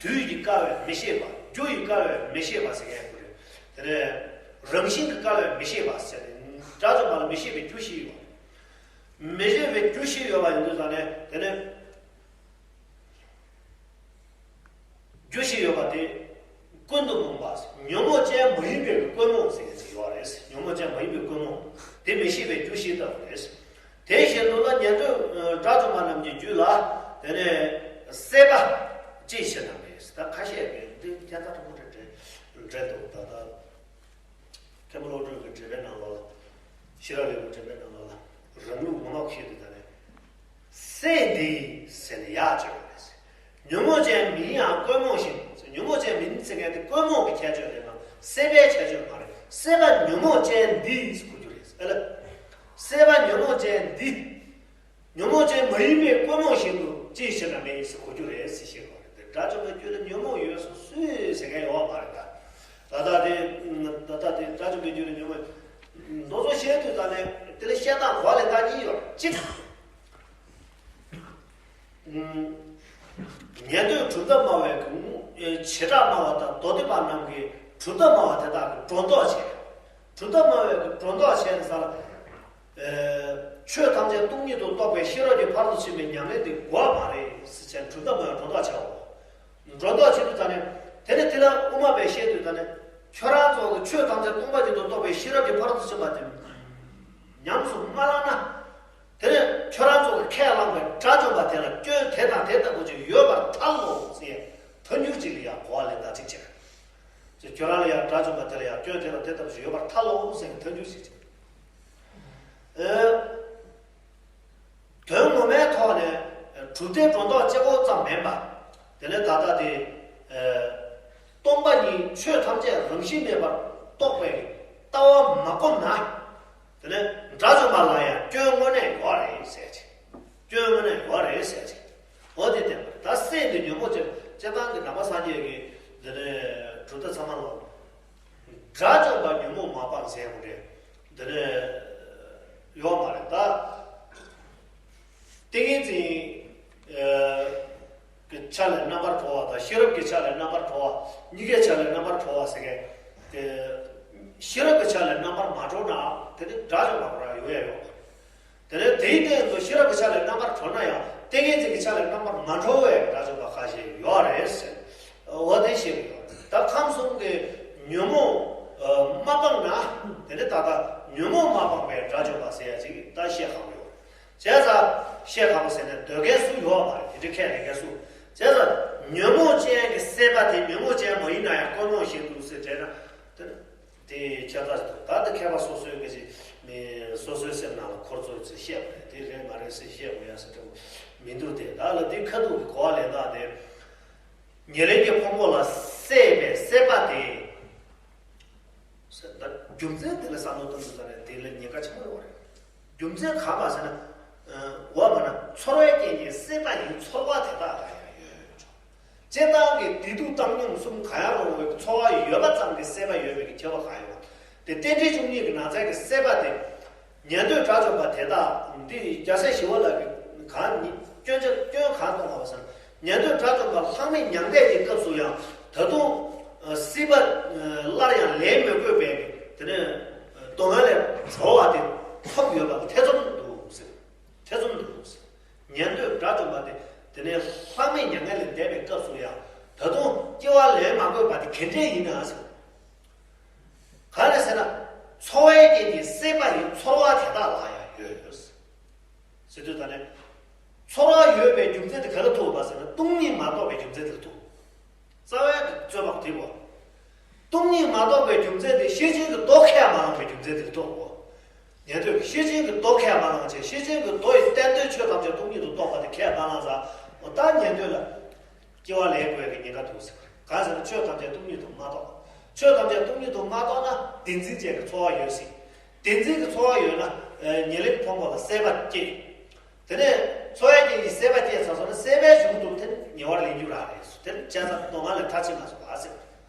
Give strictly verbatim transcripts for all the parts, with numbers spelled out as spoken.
དུས་ཀྱིས་བསྐལ་བས་མི་ཤེས་པ། རྒྱུ་ཡིས་བསྐལ་བས་མི་ཤེས་པ་ཟེར་མཁན་ཡོད་རེད། དེ་ནས་རང་བཞིན་གྱིས་བསྐལ་བས་མི་ཤེས་པ་ཟེར་ནས་དགྲ་བཅོམ་པ་ལ་མི་ཤེས་པའི་རྒྱུ་བཞི་ཡོད་རེད། མི་ཤེས་པའི་རྒྱུ་བཞི་ཡོད་པ་ཡིན་དུས་ཙང་ནས་དེ་ནས། རྒྱུ་བཞི་ཡོད་པ་དེ། ཀུན་ཏུ་རྨོངས་པ། ཉོན་མོངས་ཅན་མ་ཡིན་པའི་ཀུན་རྨོངས་ཟེར་མཁན་ཅིག་ཡོད་རེད། ཉོན་མོངས་ཅན་མ་ཡིན་པའི་ཀུན་རྨོངས། དེ་མི་ཤེས་པའི་རྒྱུ་ཞིག་ལྟ་བུ་རེད། དེ་བཞིན་དུ་ལ་ཉན་ཐོས་དགྲ་བཅོམ་པ་རྣམས་ཀྱི་རྒྱུད་ལ། དེ་ནས་སྲེད་པ་ཅི་ཞིག་ན་མེད། ད་ཁ་ཤས་ཀྱིས་འདི་ཁྱད་མཚར་དྲག་པོ་འདྲ་འདྲ་འདྲ་འདུག་ད་ལྟ། མཁན་པོ་བློ་གྲོས་ཀྱི་འགྲེལ་པའི་ནང་ལོགས་ལ། ཤེས་རབ་ལེའུ་འགྲེལ་པའི་ནང་ལོགས་ལ། རང་ལུགས་ངོ་མ་བཤད་དུས་ད་ནས། སྲེད་འདི་ཟེར་ནས་ཡག་བརྗོད་པ་རེད། ཉོན་མོངས་ཅན་མིན་ཡང་ཀུན་རྨོངས་ཤིང་། ཉོན་མོངས་ཅན་མིན་ཟེར་མཁན་དེ་ཀུན་རྨོངས་ཀྱི་ཁྱད་ཆོས་རེད་མ། སྲེད་པའི་ཁྱད་ཆོས་མ་རེད། སྲེད་པ་ཉོན་མོངས་ཅན་འདི་ཟེར་གོ་རྒྱུ་རེད་ཨ་ལ། སྲེད་པ་ཉོན་མོངས་ཅན་འདི། ཉོན་མོངས་ཅན་མ་ཡིན་པའི་ཀུན་རྨོངས་བཞིན་དུ་ཅི་ཞིག་ན་མེད་ཟེར་གོ་རྒྱུ་རེད་ཟེར་བཤད་པ་རེད། དེ་དགྲ་བཅོམ་པའི་རྒྱུད་ལ་ཉོན་མོངས་ཡོད་སོ་སོས་ཟེར་མཁན་ཡོད་མ་རེད་ད། ད་ལྟ་དེ་ད་ལྟ་དེ་དགྲ་བཅོམ་པའི་རྒྱུད་ལ་ཉོན་མོངས། མདོ་ཚོ་བཤད་དུས་ད་ནས་དེ་ལ་བཤད་སྟངས་གོ་བ་ལེན་སྟངས་གཉིས་ཡོད་རེད། གཅིག་ཉན་ཐོས་གྲུབ་མཐའ་སྨྲ་བའི་གི་བྱེ་བྲག་སྨྲ་བ་དང་མདོ་སྡེ་པ་རྣམས་ཀྱིས་གྲུབ་མཐའ་སྨྲ་བ་དེ་དག་གི་སྒྲོ་འདོགས་བྱས། གྲུབ་མཐའ་སྨྲ་བའི་གི་སྒྲོ་འདོགས་བྱས་ནས་ས་ལ། ཆོས་ཐམས་ཅད་སྟོང་ཉིད་དུ་རྟོགས་པའི་ཤེས་རབ་ཀྱི་ཕ་རོལ་ཏུ་ཕྱིན་པའི་ཉམས་ལེན་དེ་དགོས་པ་མ་རེད་ཟེར་བྱས་གྲུབ་མཐའ་སྨྲ་བའི་སྒྲོ་འདོགས་བྱའོ། སྒྲོ་འདོགས་བྱེད་དུས་ད་ནས་དེ་ནས་དེ་ལ་དབུ་མ་པས་བཤད་དུས་ད་ནས་ཁྱོད་རང་ཚོ་གི་ཆོས་ཐམས་ཅད་སྟོང་པ་ཉིད་དུ་རྟོགས་པའི་ཤེས་རབ་ཀྱི་ཕ་རོལ་ཏུ་ཕྱིན་པ་དེ་ཉམས་སུ་མ་བླངས་ན། དེ་ནས་ཁྱོད་རང་ཚོ་གི་ཁས་བླངས་པའི་དགྲ་བཅོམ་པ་དེ་ལ་སྐྱོན་དེ་དང་དེ་ལྟ་བུ་ཅིག་ཡོད་པར་ཐལ་ལོ་ཟེར་ཐལ་འགྱུར་ཅིག་ལ་ཡང་གོ་བ་ལེན་སྟངས་གཅིག་བྱས། ཁྱོད་རང་ལ་ཡང་དགྲ་བཅོམ་པ་དེ་ལ་ཡང་སྐྱོན་དེ་དང་དེ་ལྟ་བུ་ཅིག་ཡོད་པར་ཐལ་ལོ་ཟེར་ཐལ་འགྱུར་ཅིག་བྱས། དོན་ངོ་མའི་ཐོག་ནས་གྲུབ་མཐའི་སྒྲོ་འདོགས་གཅིག་པོ་ཙམ་མིན་པ། དེ་ནས་ད་ལྟ་དེ། སྟོང་པ་ཉིད་ཆོས་ཐམས་ཅད་རང་བཞིན་མེད་པར་རྟོགས་པའི་ལྟ་བ་མ་བསྒོམས་ན། དེ་ནས་དགྲ་བཅོམ་པ་ལ་ཡང་སྐྱོན་དངོས་གནས་ཡོད་རེད་ཟེར་གྱི། སྐྱོན་དངོས་གནས་ཡོད་རེད་ཟེར་གྱི། འོ་དེ་བསྟན་པ་རེད། ད་སྲེད་འདི་ཉོན་མོངས་ཅན། སྤྱིར་བཏང་གི་ནང་པ་སངས་རྒྱས་ཀྱི་འདི་ནས་གྲུབ་མཐའ་ཚང་མ་ལ། དགྲ་བཅོམ་པ་ཉོན་མོངས་མ་སྤངས་ཟེར་བ་རེད། འདི་ནས་ཡོད་མ་རེད་ད། ཏིང་ངེ་འཛིན་གྱི་ཆ་ལས་རྣམ་པར་གྲོལ་བ་དང་ཤེས་རབ་ཀྱི་ཆ་ལས་རྣམ་པར་གྲོལ་བ། གཉིས་ཀའི་ཆ་ལས་རྣམ་པར་གྲོལ་བ་ཟེར་མཁན་དེ། ཤེས་རབ་ཀྱི་ཆ་ལས་རྣམ་པར་མ་གྲོལ་ན་དེ་ནི་དགྲ་བཅོམ་པ་ཁོ་རང་ཡོང་ཡ་ཡོད་མ་རེད། དེ་ནས་དེའི་སྟེང་དུ་ཤེས་རབ་ཀྱི་ཆ་ལས་རྣམ་པར་གྲོལ་ན་ཡང་ཏིང་ངེ་འཛིན་གྱི་ཆ་ལས་རྣམ་པར་མ་གྲོལ་བའི་དགྲ་བཅོམ་པ་ཁ་ཤས་ཡོད་རེད་ཟེར། འོ་དེ་བཤད་ཀྱི་ཡོད་རེད། ད་ཁམས་གསུམ་གྱི་ཉོན་མོངས་མ་སྤངས་ན་དེ་ནི་ད་ལྟ་ཉོན་མོངས་མ་སྤངས་པའི་དགྲ་བཅོམ་པ་ཟེར་ཡ་ཅིག་ད་བཤད་ཁག་པོ་ཡོད་རེད། བྱས་ཙང་བཤད་ཁག་པོ་ཟེར་ནས་འདོད་མཁན་སུ་ཡོད་མ་རེད། དེ་འདྲའི་ཁས་ལེན་མཁན་སུ། བྱས་ཙང་ཉོན་མོངས་ཅན་གྱི་སྲེད་པ་དེ་ཉོན་མོངས་ཅན་མ་ཡིན་ན་ཡང་ཀུན་རྨོངས་བཞིན་དུ་ཟེར་བྱས་ན། དེ་ནི། དེ་ཁྱད་མཚར་ཞིག་འདུག་ད་ལྟ་མཁས་པ་སོ་སོའི་སྐད་ཆ་མི་སོ་སོའི་སེམས་ནང་ལ་འཁོར་ཚུལ་ཚུལ་བཤད་པ་རེད། དེ་རེད་མ་རེད་ཟེར་བཤད་དགོས་ཡ་ཟེར་དྲན་མི་འདུག་དེ་ད་ལ་དེ་ཁ་ཐུག་གི་གོ་བ་ལེན་སྟངས་དེ། ཉེར་ལེན་གྱི་ཕུང་པོ་ལ་སྲེད་པའི་སྲེད་པ་དེ། ཟེར་ད་རྒྱུ་མཚན་དེ་ལ་བསམ་བློ་གཏོང་དུས་ད་རེད་དེ་ལ་ཉེན་ཁ་ཆེན་པོ་ཡོད་རེད། རྒྱུ་མཚན་གང་ལ་ཟེར་ན། འོ་མ་ན་ཚོར་བའི་རྐྱེན་གྱིས་སྲེད་པ་ཡི་ཚོར་བ་དེ་དག་ལ་ཡང་ཡོད། སྤྱིར་བཏང་གི་བདེ་སྡུག་བཏང་སྙོམས་གསུམ་གང་ཡང་རུང་བའི་ཚོར་བ་ཡོད་པ་ཙམ་གྱིས་སྲེད་པ་ཡོད་པའི་ཁྱད་པར་གང་ཡོད། དེ་རྟེན་འབྲེལ་བཅུ་གཉིས་ཀྱི་ནང་ཚན་གྱི་སྲེད་པ་དེ། ཉན་ཐོས་དགྲ་བཅོམ་པ་དེ་དག་འདི་རྒྱལ་སྲས་ཞི་བ་ལྷ་གིས་གང་ཉིད་སྐྱོན་ཆ་སྐྱོན་གང་གཏོང་བ་ཟེར་ན། ཉན་ཐོས་དགྲ་བཅོམ་པ་ལྷག་མེད་མྱང་འདས་ཀྱི་སྐབས་སུ་ཡང་ད་དུང་སྲིད་པ་སླར་ཡང་ལེན་མི་དགོས་པའི་དེ་ནས་སྡུག་བསྔལ་ལས་གྲོལ་བ་དེ་ཐོབ་ཡོད་པ་ཐེ་ཚོམ་འདུག་ཟེར། ཐེ་ཚོམ་འདུག་ཟེར། ཉན་ཐོས་དགྲ་བཅོམ་པ་དེ་དེ་ནས་ལྷག་མེད་མྱ་ངན་ལས་འདས་པའི་སྐབས་སུ་ཡང་ད་དུང་སྐྱེ་བ་ལེན་མ་དགོས་པ་དེ་ག་འདྲས་ཡིན་ན་ཟེར། ག་རེ་ཟེར་ན། ཚོར་བའི་རྐྱེན་གྱིས་སྲེད་པ་ཡི་ཚོར་བ་དེ་དག་ལ་ཡང་ཡོད། ཟེར་དུས་ད་ནས། ཚོར་བ་ཡོད་པའི་རྒྱུ་མཚན་དེ་ག་ལ་ཐུག་པ་ཟེར་ན་སྟོང་ཉིད་མ་རྟོགས་པའི་རྒྱུ་མཚན་དེ་ལ་ཐུག་རྩ་བའི་རྩོད་པ་དེ་བ། སྟོང་ཉིད་མ་རྟོགས་པའི་རྒྱུ་མཚན་དེ་ཤེར་ཕྱིན་གྱི་མདོ་ཁས་མ་བླངས་པའི་རྒྱུ་མཚན་དེ་ལ་ཐུག་གོ། ཉན་ཐོས་ཀྱིས་ཤེར་ཕྱིན་གྱི་མདོ་ཁས་མ་བླངས་བྱས་ཤེར་ཕྱིན་གྱི་མདོ་ཡི་བསྟན་དོན་ཆོས་ཐམས་ཅད་སྟོང་ཉིད་དུ་རྟོགས་པ་དེ་ཁས་མ་བླངས་ཙང་འོ་ད་ཉན་ཐོས་ལ། སྐྱེ་བ་ལེན་དགོས་ཀྱི་ཉེན་ཁ་འདུག་ཟེར། གང་ཟེར་ན་ཆོས་ཐམས་ཅད་སྟོང་ཉིད་དུ་མ་རྟོགས། ཆོས་ཐམས་ཅད་སྟོང་ཉིད་དུ་མ་རྟོགས་ན་བདེན་འཛིན་ཅན་གྱི་ཚོར་བ་ཡོད་སྲིད། བདེན་འཛིན་གྱི་ཚོར་བ་ཡོད་ན་ཉེར་ལེན་ཕུང་པོ་ལ་སྲེད་པ་སྐྱེ། དེ་ནས་ཚོར་བའི་རྐྱེན་གྱིས་སྲེད་པ་སྐྱེས་ཚར་སོང་ན་སྲེད་པའི་གཞུང་དུ་དེ་ཉེ་བར་ལེན་རྒྱུ་རང་རེད། དེ་བྱས་ཙང་སྡུག་བསྔལ་ལས་མཐར་ཕྱིན་མ་སོང་བ་ཟེར།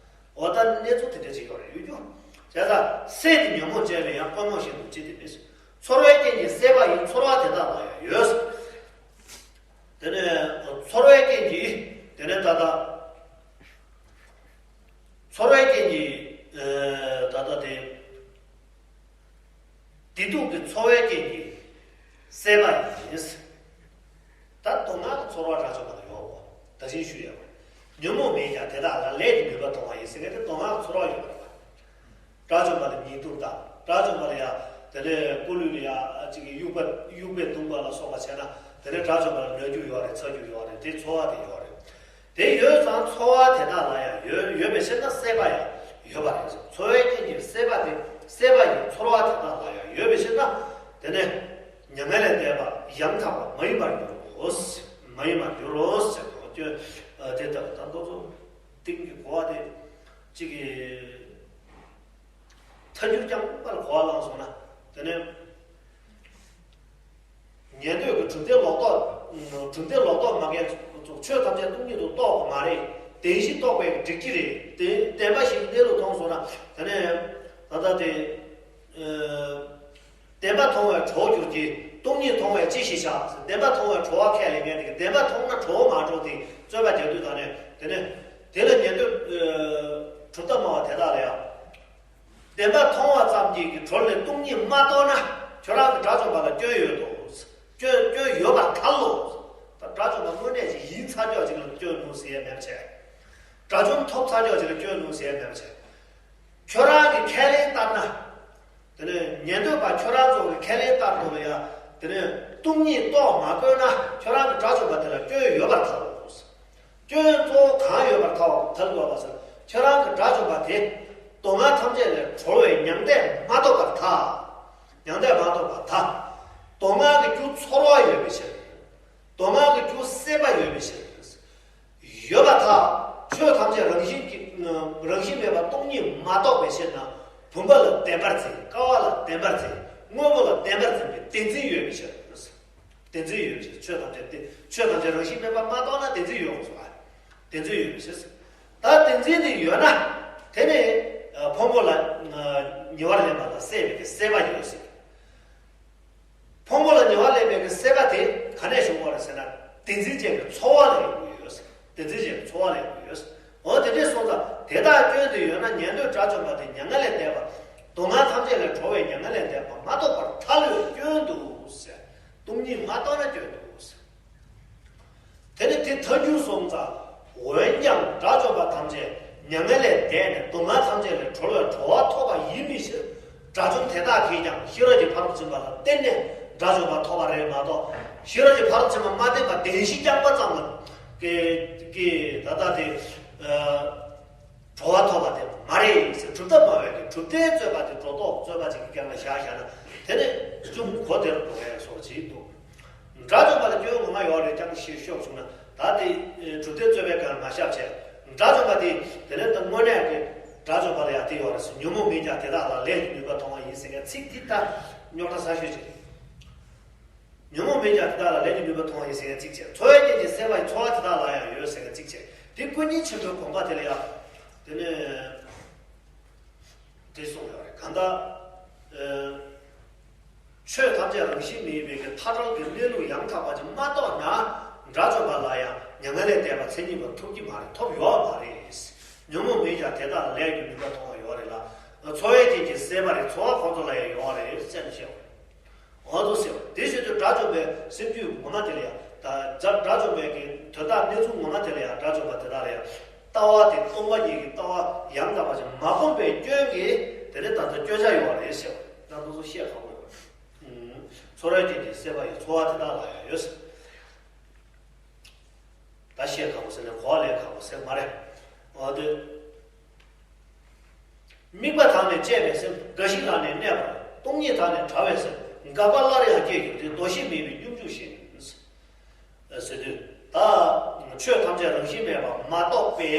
འོ་ད་གནས་ཚུལ་དེ་འདྲ་ཅིག་ཡོད་རེད་ཡོད་རྒྱུ། བྱས་ཙང་སྲེད་དེ་ཉོན་མོངས་ཅན་ལས་ཡང་ཀུན་རྨོངས་བཞིན་དུ་ཅི་སྟེ་མེད། ཚོར་བའི་རྐྱེན་གྱིས་སྲེད་པ་ཡི་ཚོར་བ་དེ་དག་ལ་ཡང་ཡོད། དེ་ནས་ཚོར་བའི་རྐྱེན་གྱིས་དེ་ནས་ད་ལྟ་ ཚོར་བ་དགྲ་བཅོམ་པ་ལ་ཡོད་པ། ད་གིན་ཞུས་ཡོད་པ། ཉོན་མོངས་མེད་ཀྱང་དེ་དག་ལ་ལས་ཀྱི་ནུས་པ་མཐོང་བ་ཡིན་ཟེར་མཁན་དེ་མདོ་སྔགས་ཀྱི་ཚོར་བ་ཡོད་པ་རེད་པ། དགྲ་བཅོམ་པ་ལ་ཉེ་དུ་དང་དགྲ་བཅོམ་པ་ལ་ཡང་དེ་ནས་སྐུ་ལུས་ལ་ཡང་ཅིག་གི་དབྱུག་པ་དབྱུག་པས་བརྡུངས་པ་ལ་སོགས་པ་བྱས་ན་དེ་ནས་དགྲ་བཅོམ་པ་ལ་ལོས་རྒྱུ་ཡོད་རེད། ཚ་རྒྱུ་ཡོད་རེད། དེ་ཚོར་བ་དེ་ཡོད་རེད། དེ་ཡོད་ཙང་ཚོར་བ་དེ་དག་ལ་ཡང་ཡོད་ཡོད་པའི་ཕྱིར་ན་སྲེད་པ་ཡང་ཡོད་པ་རེད། ཚོར་བའི་རྐྱེན་གྱིས་སྲེད་པ་དེ་སྲེད་པ་ཡི་ཚོར་བ་དེ་དག་ལ་ཡང་ཡོད་པའི་ཕྱིར་ན་དེ་ནས་མྱ་ངན་ལས་འདས་པ་ཡང་དག་པ་མ་ཡིན་པར་འགྱུར་རོ། མ་ཡིན་པར་འགྱུར་རོ་ཟེར་དོ། སྐྱོན་དེ་ལྟ་བུ་དང་ཁོ་ཚོ་ཏིང་གི་གོ་བ་དེ་གཅིག་གི་ཐལ་འགྱུར་རྐྱང་པར་གོ་བ་བླངས་སོང་ན་དེ་ནས་ཉན་ཐོས་ཀྱི་གྲུབ་མཐའི་ལོག་རྟོག་གྲུབ་མཐའི་ལོག་རྟོག་མ་མཁན་ཚོ་ཆོས་ཐམས་ཅད་སྟོང་ཉིད་དུ་རྟོགས་པ་མ་རེད། བདེན་བཞི་རྟོགས་པའི་སྒྲིག་གཞི་རེད། དེ་བདེན་པ་ཞིག་གནས་ལུགས་མཐོང་སོང་ན་དེ་ནས་ད་ལྟ་དེ། བདེན་པ་མཐོང་བས་གྲོགས་གྱུར་གྱི། སྟོང་ཉིད་མཐོང་བས་ཅི་ཞིག་བྱ། བདེན་པ་མཐོང་བས་གྲོགས་པ་ཁས་ལེན་མཁན་དེ་གིས་བདེན་པ་མཐོང་ན་གྲོགས་པོ་མ་གྲོགས་དེ་རྩོད་པ་རྒྱག་དུས་ད་ནས་དེ་ནས་དེ་ལ་ཉན་ཐོས་གྲུབ་མཐའ་སྨྲ་བ་དེ་དག་ལ་ཡང་། བདེན་པ་མཐོང་བ་ཙམ་གྱིས་ཀྱི་གྲོལ་ནས་སྟོང་ཉིད་མ་རྟོགས་ན་ཁྱོད་རང་གི་དགྲ་བཅོམ་པ་ལ་སྐྱོན་ཡོད་དོ། སྐྱོན་སྐྱོན་ཡོད་པར་ཐལ་ལོ། ད་དགྲ་བཅོམ་པ་དངོས་གནས་ཅིག་ཡིན་ཚར་ཀྱོག་ཅིག་ལ་སྐྱོན་འདུག་ཟེར་ཡ་མེད་པ་བྱས། དགྲ་བཅོམ་ཐོབ་ཚར་ཀྱོག་ཅིག་ལ་སྐྱོན་འདུག་ཟེར་ཡ་མེད་པ་བྱས། ཁྱོད་རང་གི་ཁས་ལེན་ལྟར་ན། དེ་ནས་ཉན་ཐོས་པ་ཁྱོད་རང་ཚོ་གི་ཁས་ལེན་ལྟར་དུ་ལ་ཡ། དེ་ནས་སྟོང་ཉིད་རྟོགས་མ་དགོས་ན་ཁྱོད་རང་གི་དགྲ་བཅོམ་པ་དེ་ལ་སྐྱོན་ཡོད་པར་ཐལ་ལོ། སྐྱོན་གཙོ་བོ་གང་ཡོད་པར་ཐལ་ཐལ་དགོས་པ་ཟེར། ཁྱོད་རང་གི་དགྲ་བཅོམ་པ་དེ་སྡུག་བསྔལ་ཐམས་ཅད་ལས་གྲོལ་བའི་མྱང་འདས་མ་ཐོབ་པར་ཐལ། མྱང་འདས་མ་ཐོབ་པར་ཐལ། སྡུག་བསྔལ་གྱི་རྒྱུ་ཚོར་བ་ཡོད་པའི་ཕྱིར། སྡུག་བསྔལ་གྱི་རྒྱུ་སྲེད་པ་ཡོད་པའི་ཕྱིར། ཡོད་པར་ཐལ། ཆོས་ཐམས་ཅད་རང་བཞིན་གྱིས་རང་བཞིན་མེད་པ་སྟོང་ཉིད་མ་རྟོགས་པའི་ཕྱིར་ན། བུམ་པ་ལ་བདེན་པར་འཛིན། ཀ་བ་ལ་བདེན་པར་འཛིན། དངོས་པོ་ལ་བདེན་པར་འཛིན་པའི་བདེན་འཛིན་ཡོད་པའི་ཕྱིར། བདེན་འཛིན་ཡོད་པའི་ཕྱིར། ཆོས་ཐམས་ཅད་བདེན། ཆོས་ཐམས་ཅད་རང་བཞིན་མེད་པ་མ་རྟོགས་ན་བདེན་འཛིན་ཡོད་དགོས་སོ། བདེན་འཛིན་ཡོད་པའི་ཕྱིར། ད་བདེན་འཛིན་དེ་ཡོད་ན། དེ་ནི་ཕུང་པོ་ལ་ཉེ་བར་ལེན་པ་ལ་སྲེད་པའི་སྲེད་པ་ཡོད་ཟེར། ཕུང་པོ་ལ་ཉེ་བར་ལེན་པའི་གི་སྲེད་པ་དེ་ག་ནས་བྱུང་བ་རེད་ཟེར་ན། བདེན་འཛིན་ཅན་གྱི་ཚོར་བ་ལས་ཡོང་གི་ཡོད། བདེན་འཛིན་ཅན་གྱི་ཚོར་བ་ལས་ཡོང་གི་ཡོད། འོ་དེ་འདྲས་སོང་ཙང་དེ་དག་སྐྱོན་དུ་ཡོད་ན་ཉན་ཐོས་དགྲ་བཅོམ་པ་དེ་མྱ་ངན་ལས་འདས་པ། སྡུག་བསྔལ་ཐམས་ཅད་ལས་གྲོལ་བའི་མྱ་ངན་ལས་འདས་པ་མ་རྟོགས་པར་ཐལ་བའི་སྐྱོན་འདུག་ཟེར། སྟོང་ཉིད་མ་རྟོགས་ན་སྐྱོན་འདུག་ཟེར། དེ་ནི་དེ་ཐལ་འགྱུར་སོང་ཙང་། འོན་ཀྱང་དགྲ་བཅོམ་པ་ཐམས་ཅད་མྱ་ངན་ལས་འདས་ནས་སྡུག་བསྔལ་ཐམས་ཅད་ལས་གྲོལ་བའི་གྲོལ་བ་ཐོབ་པ་ཡིན་མིན་ཕྱིར། དགྲ་བཅོམ་དེ་དག་གིས་ཀྱང་ཤེས་རབ་ཀྱི་ཕ་རོལ་ཕྱིན་པ་ལ་བརྟེན་ནས་དགྲ་བཅོམ་པ་ཐོབ་པ་རེད་མ་གཏོགས། ཤེས་རབ་ཀྱི་ཕ་རོལ་ཕྱིན་པ་མ་བརྟེན་པ་བདེན་བཞི་རྐྱང་པ་ཙམ་ལ་ཀྱི་ཀྱི་ད་ལྟ་དེ་གྲོལ་བ་ཐོབ་པ་དེ་མ་རེད་ཟེར། གྲུབ་མཐའ་སྨྲ་བའི་གི་གྲུབ་མཐའི་རྩོད་པ་དེ་སྒྲོ་འདོགས་རྩོད་པ་ཅིག་གི་སྐད་ལ་བཞག་བཞག་ན་དེ་ནི་ཅུང་གོ་བདེར་འགྲོ་བའི་སོགས་ཅིག་འདུག་དགྲ་བཅོམ་པ་ལ་སྐྱོན་ངོ་མ་ཡོད་རེད་ཀྱང་ཞེས་ཤོད་བྱུང་ན། ད་དེ་གྲུབ་མཐའི་རྩོད་པའི་སྐབས་མ་བཤད་བྱས། དགྲ་བཅོམ་པ་དེ་དེ་ལས་ད་དངོས་གནས་ཀྱི་དགྲ་བཅོམ་པ་ལ་ཡང་དེ་ཡོད་རེད་ཟེར། ཉོན་མོངས་མེད་ཀྱང་དེ་དག་ལ་ལས་ཀྱི་ནུས་པ་མཐོང་བ་ཡིན་ཟེར་མཁན་ཚིག་དེ་ད་རྙོག་དྲ་ཚ་ཤོས་ཅིག་ཉོན་མོངས་མེད་ཀྱང་དེ་དག་ལ་ལས་ཀྱི་ནུས་པ་མཐོང་བ་ཡིན་ཟེར་མཁན་ཚིག་བྱས། ཚོར་བའི་རྐྱེན་གྱིས་སྲེད་པ་ཡི་ཚོར་བ་དེ་དག་ལ་ཡང་ཡོད་ཟེར་མཁན་ཚིག་བྱས། དེ་ཀུན་མཁྱེན་ཆེན་པོའི་དགོངས་པ་དེ་ལ་ཡང་དེ་ནས། དེ་གསུངས་ཡོད་རེད། གང་ལྟར། ཨ། ཆོས་ཐམས་ཅད་རང་བཞིན་མེད་པའི་གི་མཐའ་བྲལ་གྱི་གནས་ལུགས་ཡང་དག་པ་ཅིག་མ་རྟོགས་ན། དགྲ་བཅོམ་པ་ལ་ཡང་མྱ་ངན་ལས་འདས་པ་མཚན་ཉིད་པ་ཐོབ་ཀྱི་མ་རེད། ཐོབ་ཡོད་མ་རེད། ཉོན་མོངས་མེད་ཀྱང་དེ་དག་ལ་ལས་ཀྱི་ནུས་པ་མཐོང་བ་ཡོད་རེད་ལ། ཚོར་བའི་རྐྱེན་གྱིས་སྲེད་པ་རེད། ཚོར་བ་ཁོ་ཚོ་ལ་ཡང་ཡོད་རེད་ཟེར་ནས་བཤད་པ་རེད། འོ་ཚོ་ཟེར་བ་དེ་བཞིན་དུ་དགྲ་བཅོམ་པའི་སེམས་རྒྱུད་ངོ་མ་དེ་ལ་ཡང་། ད་དགྲ་བཅོམ་པའི་གི་དོན་དག་གནས་ཚུལ་ངོ་མ་དེ་ལ་ཡང་དགྲ་བཅོམ་པ་དེ་དག་ལ་ཡང་། ལྟ་བ་དེ་སྟོང་པ་ཉིད་ཀྱི་ལྟ་བ་ཡང་དག་པ་ཞིག་མ་བསྒོམས་པའི་སྐྱོན་གྱིས་དེ་ནི་ད་ལྟ་སྐྱོན་ཆ་ཡོད་རེད་ཟེར་བ་ད་དུང་ཚོ་བཤད་ཁག་པོ་ཡོད་རེད། ཚོར་བའི་རྐྱེན་གྱིས་སྲེད་པ་ཡི་ཚོར་བ་དེ་དག་ལ་ཡང་ཡོད་ཟེར། ད་བཤད་ཁག་པོ་ཟེར་ནས་གོ་བ་ལེན་ཁག་པོ་ཟེར་མ་རེད། འོ་དེ། དམིགས་པ་དག་ནི་བཅས་པའི་སེམས། རྒ་ཤི་དག་ནི་གནས་པར། སྟོང་ཉིད་དག་ནི་བྲལ་བའི་སེམས། འགག་པ་སླར་ཡང་སྐྱེ་འགྱུར་ཏེ། འདུ་ཤེས་མེད་པའི་སྙོམས་འཇུག་བཞིན། ཟེར་དུས། ད་ཆོས་ཐམས་ཅད་རང་བཞིན་མེད་པ་མ་རྟོགས་པའི་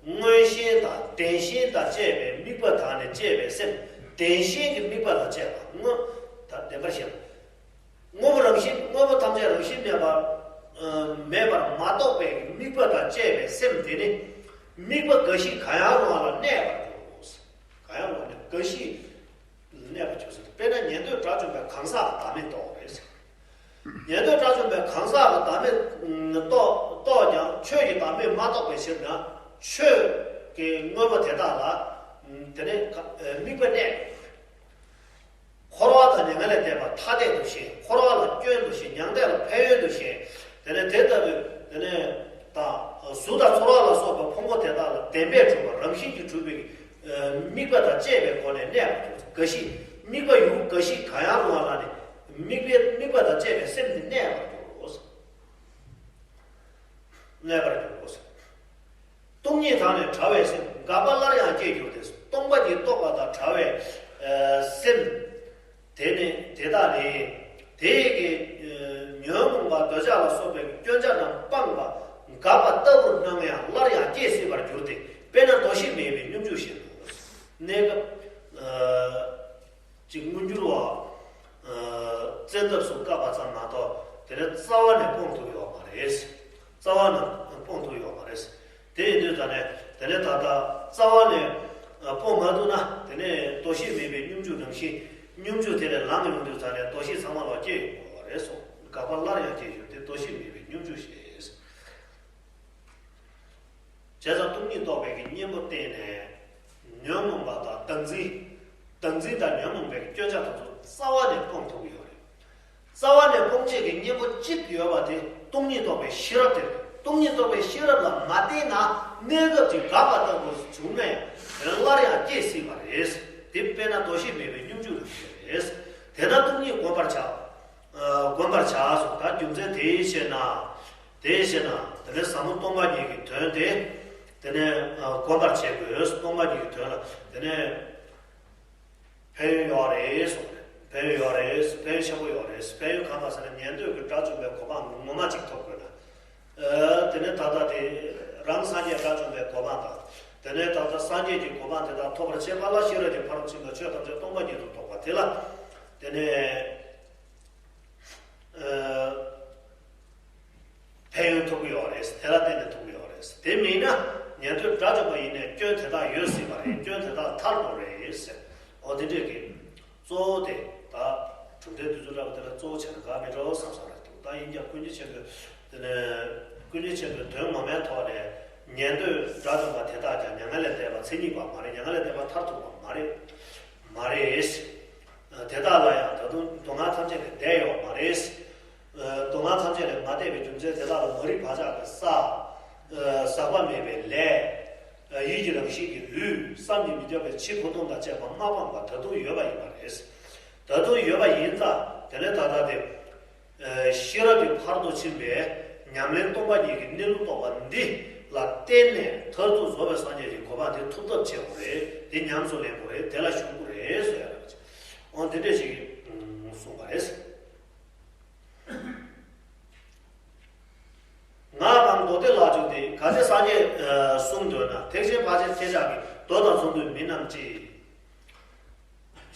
མངོན་ཞེན་དང་བདེན་ཞེན་དང་བཅས་པའི་དམིགས་པ་དག་ནི་བཅས་པའི་སེམས། བདེན་ཞེན་གྱི་དམིགས་པ་དང་བཅས་པ་དངོས་དང་བདེན་པར་ཤེས་པ། དངོས་པོ་རང་བཞིན། དངོས་པོ་ཐམས་ཅད་རང་བཞིན་མེད་པར། ཨ། མེད་པར་མ་རྟོགས་པའི་དམིགས་པ་དང་བཅས་པའི་སེམས་དེ་ནི། དམིགས་པ་རྒ་ཤི་གང་ཡང་རུང་བ་ལ་གནས་པར་འགྱུར་རོ། གང་ཡང་རུང་བ་ནི་རྒ་ཤི་ལ་གནས་པར་འགྱུར་ཟེར། དཔེར་ན་ཉན་ཐོས་དགྲ་བཅོམ་པའི་གང་ཟག་ལ་བདག་མེད་རྟོགས་རེད་ཟེར། ཉན་ཐོས་དགྲ་བཅོམ་པའི་གང་ཟག་ལ་བདག་མེད་རྟོགས་རྟོགས་ཀྱང་ཆོས་ཀྱི་བདག་མེད་མ་རྟོགས་པའི་ཕྱིར་ན། ཆོས་ཀྱི་དངོས་པོ་དེ་དག་ལ་དེ་ནས་དམིགས་པ་གནས། འཁོར་བ་དང་མྱ་ངན་ལས་འདས་པ་ཐ་དད་དུ་ཞེན། འཁོར་བ་ལ་སྐྱོན་དུ་ཞེན། མྱང་འདས་ལ་ཕན་ཡོན་དུ་ཞེན། བཅས་པའི་སྒོ་ནས་གནས་པར་འགྱུར། རྒ་ཤི་དམིགས་པ་ཡུལ་རྒ་ཤི་གང་ཡང་རུང་བ་ལ་ནི་དམིགས་པའི་དམིགས་པ་དང་བཅས་པའི་སེམས་དེ་གནས་པར་འགྱུར་རོ། གནས་པར་འགྱུར་རོ། སྟོང་ཉིད་དག་ནི་བྲལ་བའི་སེམས། འགག་པ་སླར་ཡང་སྐྱེ་འགྱུར་ཏེ། སྟོང་པ་ཉིད་རྟོགས་པ་དང་བྲལ་བའི་ཨ་སེམས་དེ་ནི་དེ་དག་ནི་དེ་ཡི་གི་ཨ་ཉོན་མོངས་པ་འདོད་ཆགས་ལ་སོགས་པའི་སྐྱོན་ཆ་རྣམས་སྤངས་པ་འགག་པ་ལྟ་བུར་སྣང་ཡང་སླར་ཡང་སྐྱེ་སྲིད་པར་འགྱུར་ཏེ། དཔེར་ན་དོ་ཤལ་མེད་པའི་སྙོམས་འཇུག་བཞིན་དུ། གནས་སྐབས་ཨ་ཅིག་མངོན་གྱུར་བ་ཨ་བཙན་ཐབས་སུ་བཀག་པ་ཙམ་མ་གཏོགས་དེ་ནས་རྩ་བ་ནས་སྤོང་ཐུབ་ཡོད་མ་རེད། རྩ་བ་ནས་སྤོང་ཐུབ་ཡོད་མ་རེད། དེ་ཡིན་དུས་ད་ནས་དེ་ནས་ད་ལྟ་རྩ་བ་ནས་ཨ་སྤོང་མ་ཐུབ་ན། དེ་ནས་དོ་ཤལ་མེད་པའི་སྙོམས་འཇུག་ནང་བཞིན་སྙོམས་འཇུག་དེ་ལས་ལངས་ཡོང་དུས་ད་ནས་དོ་ཤལ་ཚང་མ་ལ་སྐྱེ་ཡོང་བ་རེད་གསུངས། འགག་པ་སླར་ཡང་སྐྱེ་འགྱུར་ཏེ། དོ་ཤལ་མེད་པའི་སྙོམས་འཇུག་ཞེས། བྱས་ཙང་སྟོང་ཉིད་རྟོགས་པའི་གི་གཉེན་པོ་བསྟེན་ནས། ཉོན་མོངས་པ་དང་བདག་འཛིན། བདག་འཛིན་དང་ཉོན་མོངས་པའི་སྐྱོན་ཆ་དེ་ཚོ་རྩ་བ་ནས་སྤོང་ཐུབ་ཀྱི་ཡོད་རེད། རྩ་བ་ནས་སྤོང་བྱེད་ཀྱི་གཉེན་པོ་གཅིག་ཡོད་པ་དེ་སྟོང་ཉིད་རྟོགས་པའི་ཤེས་རབ་དེ་རེད། སྟོང་ཉིད་རྟོགས་པའི་ཤེས་རབ་ལ་མ་བརྟེན་ན། གནས་སྐབས་ཀྱི་འགག་པ་ལྟ་བུ་བྱུང་ན་ཡང་དེ་ལ་སླར་ཡང་སྐྱེ་སྲིད་པ་རེད། དེ་དཔེར་ན་དོ་ཤལ་མེད་པའི་སྙོམས་འཇུག་ལ་བཤད་རེད། དེ་ལྟར་སྟོང་ཉིད་བསྒོམ་པར་བྱ། ཨ་བསྒོམ་པར་བྱ་གསུངས། ད་རྒྱུ་མཚན་དེའི་ཕྱིར་ན། དེའི་ཕྱིར་ན་དེ་ནས་ཟབ་མོ་སྟོང་པ་ཉིད་ཀྱི་དོན་དེ་དེ་ནས་ཨ་བསྒོམ་པར་བྱེད་དགོས། སྟོང་པ་ཉིད་ཀྱི་དོན་ལ་དེ་ནས་ཕན་ཡོན་ཡོད་རེད་གསུངས། ཕན་ཡོན་ཡོད་རེད། ཕན་ཡོན་ཆེན་པོ་ཡོད་རེད། ཕན་ཡོན་གང་ག་ཟེར་ན། ཉན་ཐོས་ཀྱི་དགྲ་བཅོམ་པའི་གོ་འཕང་ངོ་མ་ཅིག་ཐོབ་དགོས་ན། ཨ་དེ་ནས་ད་ལྟ་དེ་རང་སངས་རྒྱས་དགྲ་བཅོམ་པའི་གོ་འཕང་དང་། དེ་ནས་ད་ལྟ་སངས་རྒྱས་ཀྱི་གོ་འཕང་དེ་དག་ཐོབ་པར་བྱེད་པ་ལ་ཤེས་རབ་ཀྱི་ཕ་རོལ་ཕྱིན་དང་ཆོས་ཐམས་ཅད་སྟོང་པ་ཉིད་དུ་རྟོགས་པ་དེ་ལ་དེ་ནས་ཨ་ཕན་ཡོན་ཐོབ་ཀྱི་ཡོད་རེད། དེ་ལ་བརྟེན་ནས་ཐོབ་ཀྱི་ཡོད་རེད། དེ་མིན་ན་ཉན་ཐོས་དགྲ་བཅོམ་པ་ཡིན་ནའི་སྐྱོན་དེ་དག་ཡོད་སྲིད་པ་རེད། སྐྱོན་དེ་དག་ཐར་དགོས་རེད་ཟེར། འོ་དེ་འདྲས་ཀྱི་གཙོ་བོ་དེ་ད་གྲུབ་མཐའི་བསྡུས་གྲྭ་པ་དེ་ལ་གཙོ་བོ་བྱས་ན་དགའ་མི་འགྲོ་བསམ་བསམ་རེད་འདུག་ད་ཡིན་ཀྱང་ཀུན་མཁྱེན་ཆེན་པོས་དེ་ནས་ཀུན་མཁྱེན་ཆེན་པོས་དོན་ངོ་མའི་ཐོག་ནས་ཉན་ཐོས་དགྲ་བཅོམ་པ་དེ་དག་ཀྱང་མྱ་ངན་ལས་འདས་པ་མཚན་ཉིད་པ་མ་རེད། མྱ་ངན་ལས་འདས་པ་མཐར་ཐུག་པ་མ་རེད། མ་རེད། དེ་དག་ལ་ཡང་ད་དུང་སྡུག་བསྔལ་ཐམས་ཅད་ལས་འདས་ཡོད་མ་རེད། སྡུག་བསྔལ་ཐམས་ཅད་ལས་མ་འདས་པའི་རྒྱུ་མཚན་དེ་དག་ལ་མ་རིག་བག་ཆགས་ཀྱི་ས། ཟག་པ་མེད་པའི་ལས། ཡིད་ཀྱི་རང་བཞིན་གྱི་ལུས། བསམ་གྱིས་མི་ཁྱབ་པའི་ཕྱིར་ཕུང་ཐུང་དང་བཅས་པ་མ་སྤངས་པ་ད་དུང་ཡོད་པ་ཡིན་པ་རེད། ད་དུང་ཡོད་པ་ཡིན་ཙང་དེ་ནས་ད་ལྟ་དེ། ཤེས་རབ་ཀྱི་ཕ་རོལ་ཏུ་ཕྱིན་པའི་ཉམས་ལེན་སྟོང་པ་ཉིད་ཀྱི་གནས་ལུགས་རྟོགས་པ་འདི་ལ་བརྟེན་ནས་མཐར་ཐུག་རྫོགས་པའི་སངས་རྒྱས་ཀྱི་གོ་འཕང་དེ་ཐོབ་ཐབས་བྱེད་དགོས་རེད། དེ་ཉམས་སུ་ལེན་དགོས་རེད། དེ་ལ་ཞུགས་དགོས་རེད་ཟེར་ཡ་རེད། འོ་འདི་འདྲ་ཞིག་གསུངས་པ་རེད། ངག་དང་མདོ་སྡེ་ལ་འཇུག་སྟེ། གལ་ཏེ་སངས་རྒྱས་གསུང་འདོད་ན། ཐེག་ཆེན་ཕར་ཕྱིན་ཁྱེད་ཅག་གིས། མདོ་དང་མཚུངས་བསྡུས་མིན་ནམ་ཅི།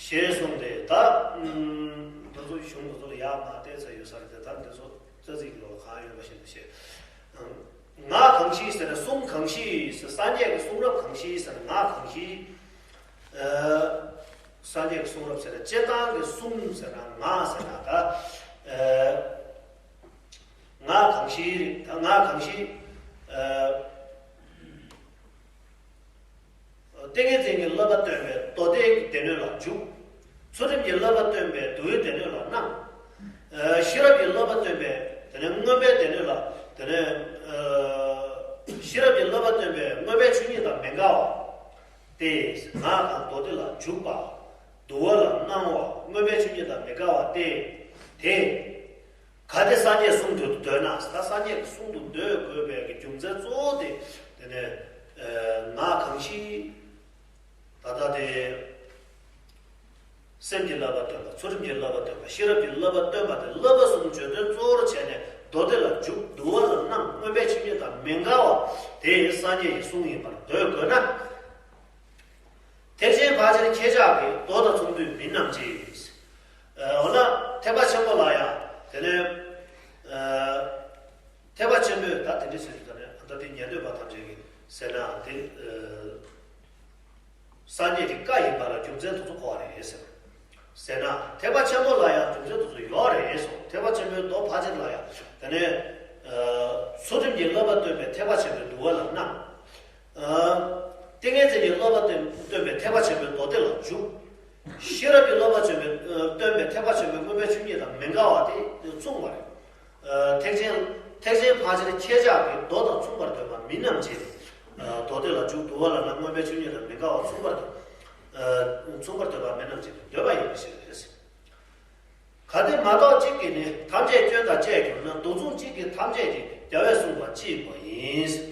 ཞེས་གསུངས་ཏེ། ད་འདི་ཚོ་གཞུང་འདི་ཚོ་ལ་ཡར་མར་བལྟས་ཚར་ཡོད་ས་རེད་དེ། ད་འདི་ཚོ་རྩ་ཚིག་གི་ལོགས་ལ་གང་ཡོད་པ་ཞིག་ཏུ་བཤད། ངག་གང་ཞིག་ཟེར་ན་གསུང་གང་ཞིག་ཟེར། སངས་རྒྱས་ཀྱི་གསུང་རབ་གང་ཞིག་ཟེར་ན་ངག་གང་ཞིག་ཨ་སངས་རྒྱས་ཀྱི་གསུང་རབ་ཟེར་ན། སྤྱིར་བཏང་གི་གསུང་ཟེར་ན་ངག་ཟེར་ན་ད་ཨ་ངག་གང་ཞིག་རེད། ད་ངག་གང་ཞིག་ཨ་ཏིང་ངེ་འཛིན་གྱི་བསླབ་པ་སྟོན་པའི་མདོ་སྡེའི་སྡེ་སྣོད་ལ་འཇུག་ཚུལ་ཁྲིམས་ཀྱི་བསླབ་པ་སྟོན་པའི་འདུལ་བའི་སྡེ་སྣོད་ལ་སྣང་། ཨ་ཤེས་རབ་ཀྱི་བསླབ་པ་སྟོན་པའི་དེ་ནས་མངོན་པའི་སྡེ་སྣོད་ལ། དེ་ནས་ཨ་ཤེས་རབ་ཀྱི་བསླབ་པ་སྟོན་པའི་མངོན་པའི་ཆོས་ཉིད་དང་མི་འགལ་བ་སྟེ། ངག་དང་མདོ་སྡེ་ལ་འཇུག་པ། འདུལ་བ་ལ་སྣང་བ། མངོན་པའི་ཆོས་ཉིད་དང་མི་འགལ་བ་སྟེ། དེ། གལ་ཏེ་སངས་རྒྱས་གསུང་དུ་འདོད་ན། ད་སངས་རྒྱས་ཀྱི་གསུང་དུ་འདོད་དགོས་པའི་གི་རྒྱུ་མཚན་གཙོ་བོ་དེ་དེ་ནས་ཨ་ངག་གང་ཞིག་ད་ལྟ་དེ་སེམས་ཀྱི་བསླབ་པ་སྟོན་པ། ཚུལ་ཁྲིམས་ཀྱི་བསླབ་པ་སྟོན་པ། ཤེས་རབ་ཀྱི་བསླབ་པ་སྟོན་པ་དེ། བསླབ་པ་གསུམ་བརྗོད་དོན་གཙོ་བོར་བྱས་ནས་མདོ་སྡེ་ལ་འཇུག་འདུལ་བ་ལ་སྣང་། མངོན་པའི་ཆོས་ཉིད་དང་མི་འགལ་བ་དེ་སངས་རྒྱས་ཀྱི་གསུང་ཡིན་པར་འདོད་དགོས་ན། ཐེག་ཆེན་ཕར་ཕྱིན་ཁྱེད་ཅག་གིས། མདོ་དང་མཚུངས་བསྡུས་མིན་ནམ་ཅི། ཨ་འོ་ན་ཐེག་པ་ཆེན་པོ་ལ་ཡང་དེ་ནས་ཨ་ཐེག་པ་ཆེན་པོས་ད་དེ་འདྲ་ཟེར་དུས་ད་ནས་ད་དེ་ཉན་ཐོས་པ་ཐམས་ཅད་ཀྱིས་ཟེར་ན་དེ་ཨ་སངས་རྒྱས་ཀྱི་བཀའ་ཡིན་པ་ལ་རྒྱུ་མཚན་དེ་ཚོ་གོ་བ་རེད་ཟེར། ཟེར་ན་ཐེག་པ་ཆེན་པོ་ལ་ཡང་རྒྱུ་མཚན་དེ་ཚོ་ཡོད་རེད་གསུངས། ཐེག་པ་ཆེན་པོའི་མདོ་ཕར་ཕྱིན་ལ་ཡང་དེ་ནས་ཨ་ཚུལ་ཁྲིམས་ཀྱི་བསླབ་པ་སྟོན་པའི་ཐེག་པ་ཆེན་པོའི་འདུལ་བ་ལ་སྣང་། ཨ་ཏིང་ངེ་འཛིན་གྱི་བསླབ་པ་སྟོན་སྟོན་པའི་ཐེག་པ་ཆེན་པོའི་མདོ་སྡེ་ལ་འཇུག་ཤེས་རབ་ཀྱི་བསླབ་པ་སྟོན་པའི་ཨ་སྟོན་པའི་ཐེག་པ་ཆེན་པོའི་མངོན་པའི་ཆོས་ཉིད་དང་མི་འགལ་བ་དེ་མཚུངས་པ་རེད། ཨ་ཐེག་ཆེན་ཐེག་ཆེན་ཕར་ཕྱིན་ཁྱེད་ཅག་གིས། མདོ་དང་མཚུངས་པར་འདོད་པ་མིན་ནམ་ཅི། ཨ་མདོ་སྡེ་ལ་འཇུག་འདུལ་བ་ལ་སྣང་། མངོན་པའི་ཆོས་ཉིད་དང་མི་འགལ་བ་མཚུངས་པར་འདོད། མཚུངས་པར་འདོད་པ་མེད་རྣམས་ཀྱི་འདོད་པ་ཡིན་པའི་ཕྱིར་ཏེ། གལ་ཏེ་མ་གཏོགས་གཅིག་གིས་ནི་ཐམས་ཅད་སྐྱོན་དང་བཅས་གྱུར་ན། མདོ་མཚུངས་གཅིག་གིས་ཐམས་ཅད་ཀྱི་རྒྱལ་བས་གསུངས་པ་གཅིག་པ་ཡིན།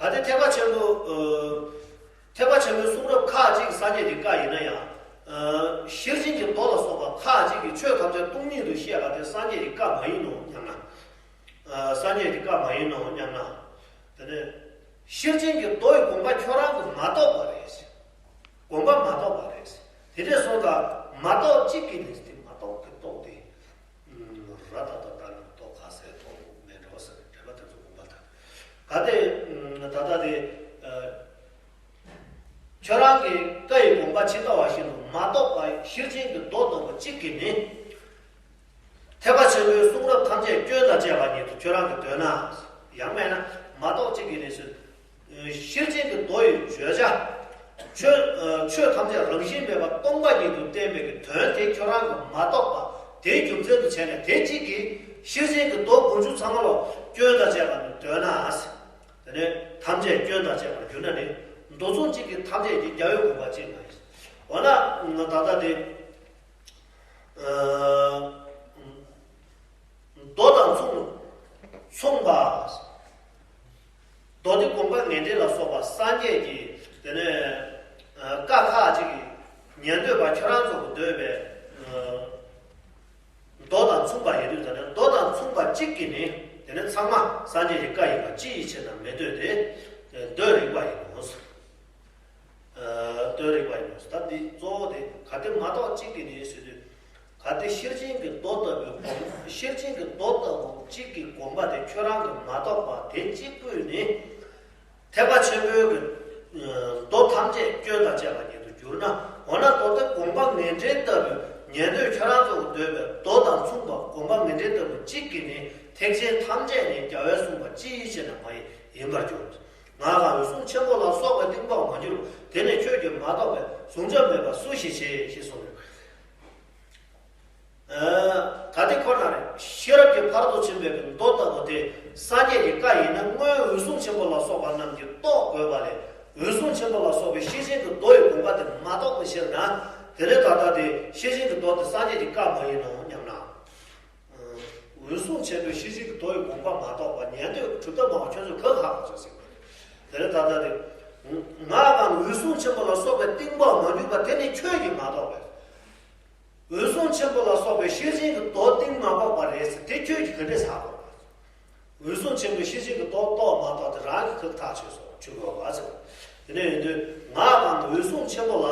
གལ་ཏེ་ཐེག་པ་ཆེན་པོ། ཨ། ཐེག་པ་ཆེན་པོའི་གསུང་རབ་ཁ་ཅིག་གི་སངས་རྒྱས་ཀྱི་བཀའ་ཡིན་ན་ཡང་། ཨ། ཤེར་ཕྱིན་གྱི་མདོ་ལ་སོགས་པ་ཁ་ཅིག་གིས་ཆོས་ཐམས་ཅད་སྟོང་ཉིད་དུ་བཤད་པ་དེ་སངས་རྒྱས་ཀྱི་བཀའ་མ་ཡིན་ནོ་སྙམ་ན། ཨ། སངས་རྒྱས་ཀྱི་བཀའ་མ་ཡིན་ནོ་སྙམ་ན། དེ་ནས་ཤེར་ཕྱིན་གྱི་མདོ་ཡི་དགོངས་པ་ཁྱོད་རང་གིས་མ་རྟོགས་པ་རེད། དགོངས་པ་མ་རྟོགས་པ་རེད། དེ་འདྲ་སོང་ཙང་མ་རྟོགས་གཅིག་གིས་ནི་དེ་མ་རྟོགས་ཀྱི་རྟོགས་ཏེ། ར་ད་ད་ད་ནི་རྟོགས་ག་སའི་རྟོགས་མེད་འགྲོ་ཟེར་འགྲེལ་པ་དེ་ཚོ་དགོངས་པ་དང་། གལ་ཏེ་ད་ལྟ་དེ། ཨ། ཁྱོད་རང་གི་བཀའ་ཡི་དགོངས་པ་ཇི་ལྟ་བ་བཞིན་དུ་མ་རྟོགས་པ་ཤེར་ཕྱིན་གྱི་མདོ་ལྟ་བུ་གཅིག་གིས་ནི། ཐེག་པ་ཆེན་པོའི་གསུང་རབ་ཐམས་ཅད་སྐྱོན་དང་བཅས་པ་ཉིད་དུ་ཁྱོད་རང་གིས་འདོད་ན། ཡང་མེད་ན་མ་རྟོགས་གཅིག་གིས་ནི་ཟེར། ཤེར་ཕྱིན་གྱི་མདོ་ཡི་བརྗོད་བྱ། ཆོས། ཆོས་ཐམས་ཅད་རང་བཞིན་མེད་པ་སྟོང་པ་ཉིད་དུ་བསྟན་པའི་གི་དོན་དེ་ཁྱོད་རང་གིས་མ་རྟོགས་པ་དེའི་རྒྱུ་མཚན་དུ་བྱས་ནས་དེ་གཅིག་གིས་ཤེར་ཕྱིན་གྱི་མདོ་དགུ་མཆོག་ཚང་མ་ལ་སྐྱོན་དང་བཅས་པ་ནི་འདོད་ན། དེ་ནས་ཐམས་ཅད་སྐྱོན་དང་བཅས་པར་གྱུར་ན་ནི། མདོ་མཚུངས་གཅིག་གིས་ཐམས་ཅད་ཀྱི་རྒྱལ་བའི་དགོངས་པ་གཅིག་མ་ཡིན། འོ་ན་ད་ལྟ་དེ། ཨ། མདོ་དང་མཚུངས། མཚུངས་པ། མདོ་སྡེ་དགོངས་པ་ངེས་འགྲེལ་ལ་སོགས་པ་སངས་རྒྱས་ཀྱི་དེ་ནས་བཀའ་ཁག་ཅིག་གི་ཉན་འདོད་པ་ཁྱོད་རང་ཚོ་གི་འདོད་པའི་མདོ་དང་མཚུངས་པ་ཡིན་དུས་ཙམ་ནས། མདོ་དང་མཚུངས་པ་གཅིག་གིས་ནི་དེ་ནས་ཚང་མ་སངས་རྒྱས་ཀྱི་བཀའ་ཡིན་པ་ཅིའི་ཕྱིར་ན་མི་འདོད་དེ། འདོད་རིགས་པ་ཡིན་ནོ། ཨ། འདོད་རིགས་པ་ཡིན་ནོ། ད་འདི་གཙོ་བོ་དེ་གལ་ཏེ་མ་གཏོགས་གཅིག་གིས་ནི་ཟེར་དུས། གལ་ཏེ་ཤེར་ཕྱིན་གྱི་མདོ་ལྟ་བུའི་དགོངས། ཤེར་ཕྱིན་གྱི་མདོ་ལྟ་བུ་གཅིག་གི་དགོངས་པ་དེ་ཁྱོད་རང་གིས་མ་རྟོགས་པ་དེ་གཅིག་པུས་ནི། ཐེག་པ་ཆེན་པོའི་གི་མདོ་ཐམས་ཅད་སྐྱོན་དང་བཅས་པ་ཉིད་དུ་གྱུར་ན། འོ་ན་མདོ་སྡེ་དགོངས་པ་ངེས་འགྲེལ་ལྟ་བུའི་ཉན་ཐོས་ཁྱོད་རང་ཚོ་གི་འདོད་པའི་མདོ་དང་མཚུངས་པ་དགོངས་པ་ངེས་འགྲེལ་ལྟ་བུ་གཅིག་གིས་ནི་ཐེག་ཆེན་ཐམས་ཅད་ནི་རྒྱལ་བས་གསུངས་པ་ཅིའི་ཕྱིར་ན་མ་ཡིན་པར་འགྱུར། ང་གང་འོད་སྲུང་ཆེན་པོ་ལ་སོགས་པའི་གཏིང་དཔོག་མ་གྱུར་པ་དེ་ནི་ཁྱོད་ཀྱིས་མ་རྟོགས་པས་གཟུང་བྱ་མེད་པ་སུ་ཞིག་བྱེད་ཅེས་གསུངས་ཡོད། ཨ། གལ་ཏེ་ཁོ་ན་རེ་ཤེས་རབ་ཀྱི་ཕ་རོལ་ཏུ་ཕྱིན་པའི་མདོ་ལྟ་བུ་དེ་སངས་རྒྱས་ཀྱི་བཀའ་ཡིན་ན་སྔོན་འོད་སྲུང་ཆེན་པོ་ལ་སོགས་པ་རྣམས་ཀྱིས་རྟོགས་དགོས་པ་ལས། འོད་སྲུང་ཆེན་པོ་ལ་སོགས་པའི་ཤེར་ཕྱིན་གྱི་མདོ་ཡི་དགོངས་པ་དེ་མ་རྟོགས་པའི་ཕྱིར་ན། དེ་ལས་ད་ལྟ་དེ་ཤེར་ཕྱིན་གྱི་མདོ་དེ་སངས་རྒྱས་ཀྱི་བཀའ་མ་ཡིན་ནོ་སྙམ་ན། འོད་སྲུང་ཆེན་པོའི་ཤེར་ཕྱིན་གྱི་མདོ་ཡི་དགོངས་པ་མ་རྟོགས་པ་ཉན་ཐོས་གྲུབ་མཐའ་སྨྲ་བ་ཁྱོད་ཚོས་གང་ཧ་གོ་ཚོད་ཟེར་བ་རེད། དེ་ལས་ད་ལྟ་དེ། ང་གང་འོད་སྲུང་ཆེན་པོ་ལ་སོགས་པའི་གཏིང་དཔོག་མ་གྱུར་པ་དེ་ནི་ཁྱོད་ཀྱིས་མ་རྟོགས་པས། འོད་སྲུང་ཆེན་པོ་ལ་སོགས་པའི་ཤེར་ཕྱིན་གྱི་མདོ་གཏིང་མ་དཔོག་པ་རེད་ཟེར་དེ་ཁྱོད་ཀྱིས་ག་འདྲས་ཧ་གོ། འོད་སྲུང་ཆེན་པོའི་ཤེར་ཕྱིན་གྱི་མདོ་རྟོགས་མ་རྟོགས་དེ་རང་གིས་ཁག་ཐག་ཆོད་སོང་ཆོད་དགོས་པ་ཟེར། དེ་ནས་ཡིན་དུས་ང་གང་འོད་སྲུང་ཆེན་པོ་ལ་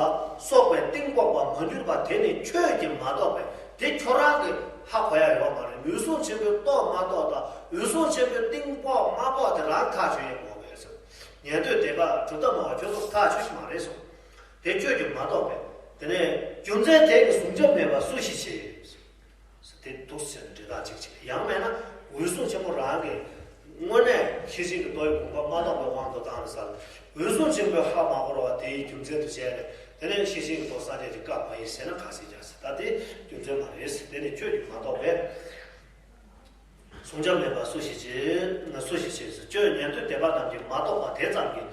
སོགས་པའི་གཏིང་དཔོག་པ་མ་གྱུར་པ་དེ་ནི་ཁྱོད་ཀྱིས་མ་རྟོགས་པས་དེ་ཁྱོད་རང་གིས་ཧ་གོ་ཡ་ཡོད་མ་རེད། འོད་སྲུང་ཆེན་པོའི་རྟོགས་མ་རྟོགས་དང་འོད་སྲུང་ཆེན་པོའི་གཏིང་དཔོག་མ་དཔོག་དེ་རང་ཐག་ཆོད་ཡ་དགོས་པས་ཟེར། ཉན་ཐོས་སྡེ་པ་གྲུབ་མཐའ་སྨྲ་བ་ཁྱོད་ཚོ་ཐག་ཆོད་ཀྱི་མ་རེད་གསུངས། དེ་ཁྱོད་ཀྱིས་མ་རྟོགས་པས། དེ་ནས་རྒྱུ་མཚན་དེ་གི་གཟུང་བྱ་མེད་པ་སུ་ཞིག་བྱེད། དེ་འདུག་ཟེར་འདྲི་སྟངས་གཅིག་བྱེད། ཡང་མེད་ན་འོད་སྲུང་ཆེན་པོ་རང་གིས་དངོས་གནས་ཤེར་ཕྱིན་གྱི་མདོ་ཡི་དགོངས་པ་མ་རྟོགས་པའི་དབང་དུ་བཏང་ནས་ཟེར། འོད་སྲུང་ཆེན་པོས་ཧ་མ་གོ་བ་དེའི་རྒྱུ་མཚན་དུ་བྱས་ནས་དེ་ནས་ཤེར་ཕྱིན་གྱི་མདོ་སངས་རྒྱས་ཀྱི་བཀའ་མ་ཡིན་ཟེར་ན་ག་ཟེར་རྒྱག་ཟེར། ད་དེ་རྒྱུ་མཚན་མ་རེད་ཟེར། དེ་ནི་ཁྱོད་ཀྱིས་མ་རྟོགས་པས། གཟུང་བྱ་མེད་པ་སུ་ཞིག་བྱེད། སུ་ཞིག་བྱེད་ཟེར། ཁྱོད་ཉན་ཐོས་སྡེ་པ་རྣམས་ཀྱིས་མ་རྟོགས་པ་དེ་ཙམ་གྱིས་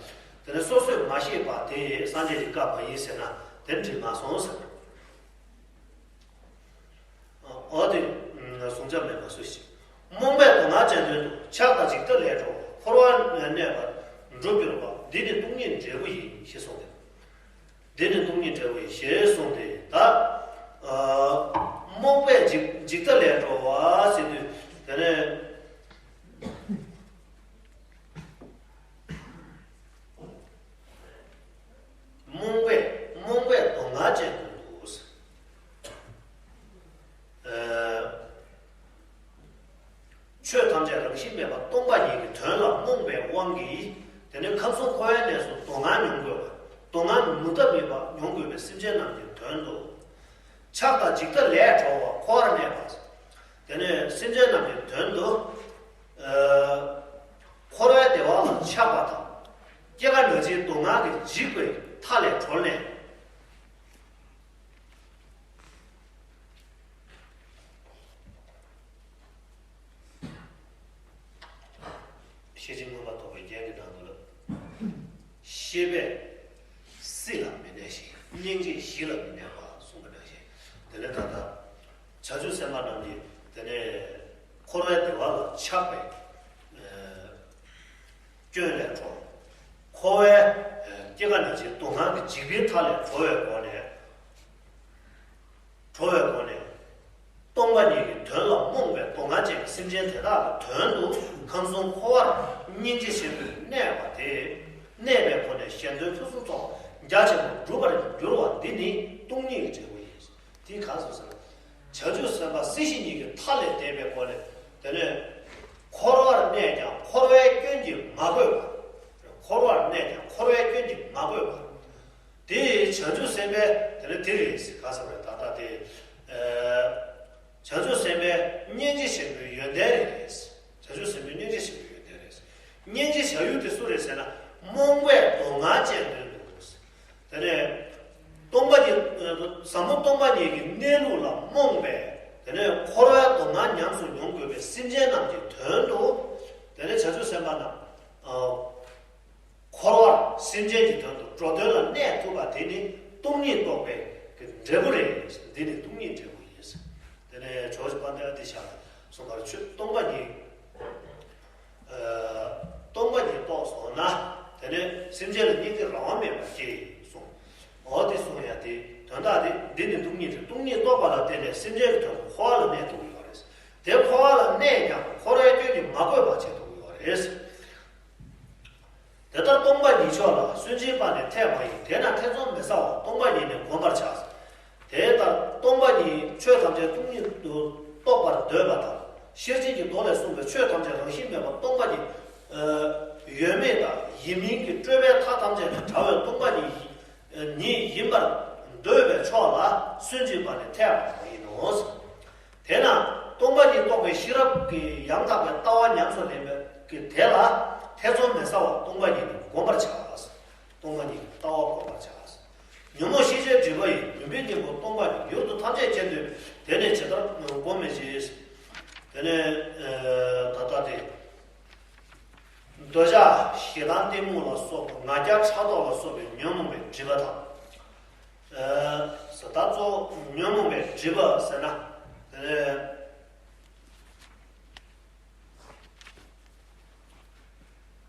དེ་ནི་སོ་སོས་མ་ཤེས་པ་དེ་སངས་རྒྱས་ཀྱི་བཀའ་མ་ཡིན་ཟེར་ན་དེ་འགྲིག་མ་སོང་ཟེར། འོ་དེ་གཟུང་བྱ་མེད་པ་སུ་ཞིག་རྨོངས་པས་སྡུག་བསྔལ་ཅན་དོན་དུ། ཆགས་དང་འཇིག་ལྟ་ལས་གྲོལ་བ། འཁོར་བར་གནས་པར་འགྲོ་འགྱུར་བ། འདི་ནི་སྟོང་ཉིད་འབྲས་བུ་ཡིན། ཞེས་གསུངས་ཏེ། འདི་ནི་སྟོང་ཉིད་འབྲས་བུ་ཡིན་ཞེས་གསུངས་ཏེ། ད་ཨ་རྨོངས་པས་འཇིག་འཇིག་ལྟ་ལས་གྲོལ་བ་ཟེར་དུས་དེ་ནས་རྨོངས་པས་རྨོངས་པས་སྡུག་བསྔལ་ཅན་དོན་དུ་ཟེར། ཨ། ཆོས་ཐམས་ཅད་རང་བཞིན་མེད་པ་སྟོང་པ་ཉིད་ཀྱི་དོན་ལ་རྨོངས་པའི་དབང་གིས། དེ་ནས་ཁམས་གསུམ་འཁོར་བའི་གནས་སུ་སྡུག་བསྔལ་མྱོང་དགོས་པ། སྡུག་བསྔལ་མུ་མཐའ་མེད་པ་མྱོང་དགོས་པའི་སེམས་ཅན་རྣམས་ཀྱི་དོན་དུ། ཆགས་དང་འཇིག་ལྟ་ལས་གྲོལ་བ། འཁོར་བར་གནས་པ། དེ་ནས་སེམས་ཅན་རྣམས་ཀྱི་དོན་དུ། ཨ། འཁོར་བའི་བདེ་བ་ལ་ཆགས་པ་དང་། སྐྱེ་རྒ་ན་འཆིའི་སྡུག་བསྔལ་གྱི་འཇིགས་པའི་མཐའ་ལས་གྲོལ་ནས། ཤེས་པས་སྲིད་ལ་མི་གནས་ཤིང་། སྙིང་རྗེས་ཞི་ལ་མི་གནས་པ་གསུངས་པ་ནང་བཞིན། དེ་ནས་ད་ལྟ་བྱང་ཆུབ་སེམས་དཔའ་རྣམས་ཀྱིས་དེ་ནས་འཁོར་བའི་བདེ་བ་ལ་ཆགས་པའི་སྐྱོན་ལས་གྲོལ། འཁོར་བའི་སྐྱེ་རྒ་ན་འཆིའི་སྡུག་བསྔལ་གྱི་འཇིགས་པའི་མཐའ་ལས་གྲོལ་བའི་སྒོ་ནས། གྲོལ་བའི་སྒོ་ནས། སྟོང་པ་ཉིད་ཀྱི་དོན་ལ་རྨོངས་པའི་སྡུག་བསྔལ་ཅན་གྱི་སེམས་ཅན་དེ་དག་གི་དོན་དུ་ཁམས་གསུམ་འཁོར་བར་སྙིང་རྗེ་ཆེན་པོས་གནས་པ་དེ། གནས་པའི་སྒོ་ནས་གཞན་དོན་ཕུན་སུམ་ཚོགས་པ་རྒྱ་ཆེན་པོར་འགྲུབ་པར་འགྱུར་བ་འདི་ནི་སྟོང་ཉིད་ཀྱི་འབྲས་བུ་ཡིན། འདི་གང་ཟེར་ཟེར་ན། བྱང་ཆུབ་སེམས་དཔའ་སྲིད་ཞི་གཉིས་ཀྱི་མཐའ་ལས་འདས་པའི་སྒོ་ནས། དེ་ནས་འཁོར་བར་གནས་ཀྱང་འཁོར་བའི་སྐྱོན་གྱིས་མ་གོས་པ། འཁོར་བར་གནས་ཀྱང་འཁོར་བའི་སྐྱོན་གྱིས་མ་གོས་པ། དེ་བྱང་ཆུབ་སེམས་དཔའི་དེ་ནི་དེ་རེད། ག་ཟེར་བའི་ད་ལྟ་དེ། བྱང་ཆུབ་སེམས་དཔའི་སྙིང་རྗེ་ཆེན་པོའི་ཡོན་ཏན་རེད། བྱང་ཆུབ་སེམས་དཔའི་སྙིང་རྗེ་ཆེན་པོའི་ཡོན་ཏན་རེད། སྙིང་རྗེ་བྱ་ཡུལ་དེ་སུ་རེད་ཟེར་ན། རྨོངས་པའི་སྡུག་བསྔལ་ཅན་དོན་དུ། དེ་ནས་སྟོང་པ་ཉིད། ཟབ་མོ་སྟོང་པ་ཉིད་ཀྱི་གནས་ལུགས་ལ་རྨོངས་པའི། དེ་ནས་འཁོར་བའི་སྡུག་བསྔལ་ཉམས་སུ་མྱོང་དགོས་པའི་སེམས་ཅན་རྣམས་ཀྱི་དོན་དུ། དེ་ནས་བྱང་ཆུབ་སེམས་དཔའ་རྣམས། འཁོར་བར་སེམས་ཅན་གྱི་དོན་དུ་འགྲོ་དོན་ལ་གནས་ཐུབ་པ་དེ་ནི་སྟོང་ཉིད་རྟོགས་པའི་འབྲས་བུ་རེད། འདི་ནི་སྟོང་ཉིད་འབྲས་བུ་ཡིན། དེ་ནས་ཇོ་བོ་རྗེ་དཔལ་ལྡན་ཨ་ཏི་ཤ་གསུངས་པར། ཆོས་སྟོང་པ་ཉིད། སྟོང་པ་ཉིད་རྟོགས་སོང་ན། དེ་ནས་སེམས་ཅན་ལ་སྙིང་རྗེ་རང་དབང་མེད་པར་སྐྱེ་གསུངས། འོ་དེ་གསུངས་ཡ་དེ་དོན་དག་དེ་འདི་ནི་སྟོང་ཉིད་རེད། སྟོང་ཉིད་རྟོགས་པ་ལ་བརྟེན་ནས་སེམས་ཅན་གྱི་དོན་དུ་འཁོར་བ་ལ་གནས་ཐུབ་ཀྱི་ཡོད་རེད། དེ་འཁོར་བ་ལ་གནས་ཀྱང་འཁོར་བའི་སྐྱོན་གྱིས་མ་གོས་པ་བྱེད་ཐུབ་ཀྱི་ཡོད་རེད། དེ་ལྟར་སྟོང་པ་ཉིད་མཆོག་ལ་སུན་འབྱིན་པ་ནི་ཐེག་མ་ཡིན། དེས་ན་ཐེ་ཚོམ་མི་ཟ་བར་སྟོང་པ་ཉིད་ནི་བསྒོམ་པར་བྱ། དེ་ལྟར་སྟོང་པ་ཉིད་ཆོས་ཐམས་ཅད་སྟོང་ཉིད་དུ་རྟོགས་པར་འདོད་པ་དང་། ཤེར་ཕྱིན་གྱི་མདོ་ལས་གསུངས་པའི་ཆོས་ཐམས་ཅད་རང་བཞིན་མེད་པ་སྟོང་པ་ཉིད་ཡོད་མེད་དང་ཡིན་མིན་གྱི་སྤྲོས་པའི་མཐའ་ཐམས་ཅད་ནས་བྲལ་བའི་སྟོང་པ་ཉིད་ཉིད་ཡིན་པར་འདོད་པའི་ཕྱོགས་ལ་སུན་འབྱིན་པ་ནི་ཐེག་པ་ཡིན་ནོ། དེས་ན་སྟོང་པ་ཉིད་རྟོགས་པའི་ཤེས་རབ་ཀྱི་ཡང་དག་པའི་ལྟ་བ་ཉམས་སུ་ལེན་པའི་དེ་ལ་ཐེ་ཚོམ་མི་ཟ་བར་སྟོང་པ་ཉིད་ནི་བསྒོམ་པར་བྱ། སྟོང་པ་ཉིད་ཀྱི་ལྟ་བ་བསྒོམ་པར་བྱ། ཉོན་མོངས་ཤེས་བྱའི་སྒྲིབ་པ་ཡིས། མུན་པའི་གཉེན་པོ་སྟོང་པ་ཉིད། མྱུར་དུ་ཐམས་ཅད་མཁྱེན་ཏེ། དེ་ནི་ཇི་ལྟར་བསྒོམ་མི་བྱེད། དེ་ནས་ད་ལྟ་དེ། འདོད་ཆགས་ཞེ་སྡང་གཏི་མུག་ལ་སོགས་པ་ང་རྒྱལ་ཕྲག་དོག་ལ་སོགས་པའི་ཉོན་མོངས་པའི་སྒྲིབ་པ་དང་། ད་གཙོ་བོ་ཉོན་མོངས་པའི་སྒྲིབ་པ་ཟེར་ན། དེ་ནས།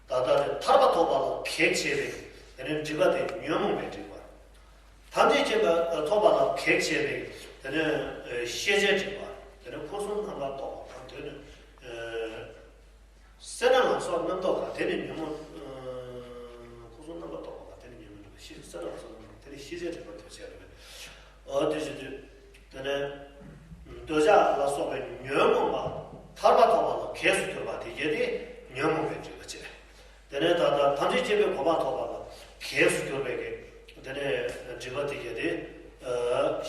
ད་ལྟ་དེ་ཐར་པ་ཐོབ་པ་ལ་གེགས་བྱེད་པའི་དེ་ནས་སྒྲིབ་པ་དེ་ཉོན་མོངས་པའི་སྒྲིབ་པ། ཐམས་ཅད་མཁྱེན་པ་ཐོབ་པ་ལ་གེགས་བྱེད་པའི་དེ་ནས་ཤེས་བྱའི་སྒྲིབ་པ། དེ་ནས་འཁོར་གསུམ་རྣམ་པར་རྟོག་པ་དང་། དེ་ནས་སེར་སྣ་ལ་སོགས་རྣམ་རྟོག་དང་། དེ་ནས་ཉོན་མོངས། འཁོར་གསུམ་རྣམ་པར་རྟོག་པ་དང་། དེ་ནས་ཉོན་མོངས་སྒྲིབ་པ། ཤེས་བྱ་སེར་སྣ་ལ་སོགས་རྣམ་རྟོག་དེ་ནས་ཤེས་བྱའི་སྒྲིབ་པ་དེ་བྱས་རེད། འོ་དེ་བཞིན་དུ། དེ་ནས་འདོད་ཆགས་ལ་སོགས་པའི་ཉོན་མོངས་པ་ཐར་པ་ཐོབ་པ་ལ་གེགས་སུ་གྱུར་པ་དེ་གྱད་དེ་ཉོན་མོངས་པའི་སྒྲིབ་པ་བྱས། དེ་ནས་ད་ལྟ་ཐམས་ཅད་མཁྱེན་པའི་གོ་འཕང་ཐོབ་པ་ལ་གེགས་སུ་གྱུར་པའི་གི་དེ་ནས་སྒྲིབ་པ་དེ་གྱད་དེ་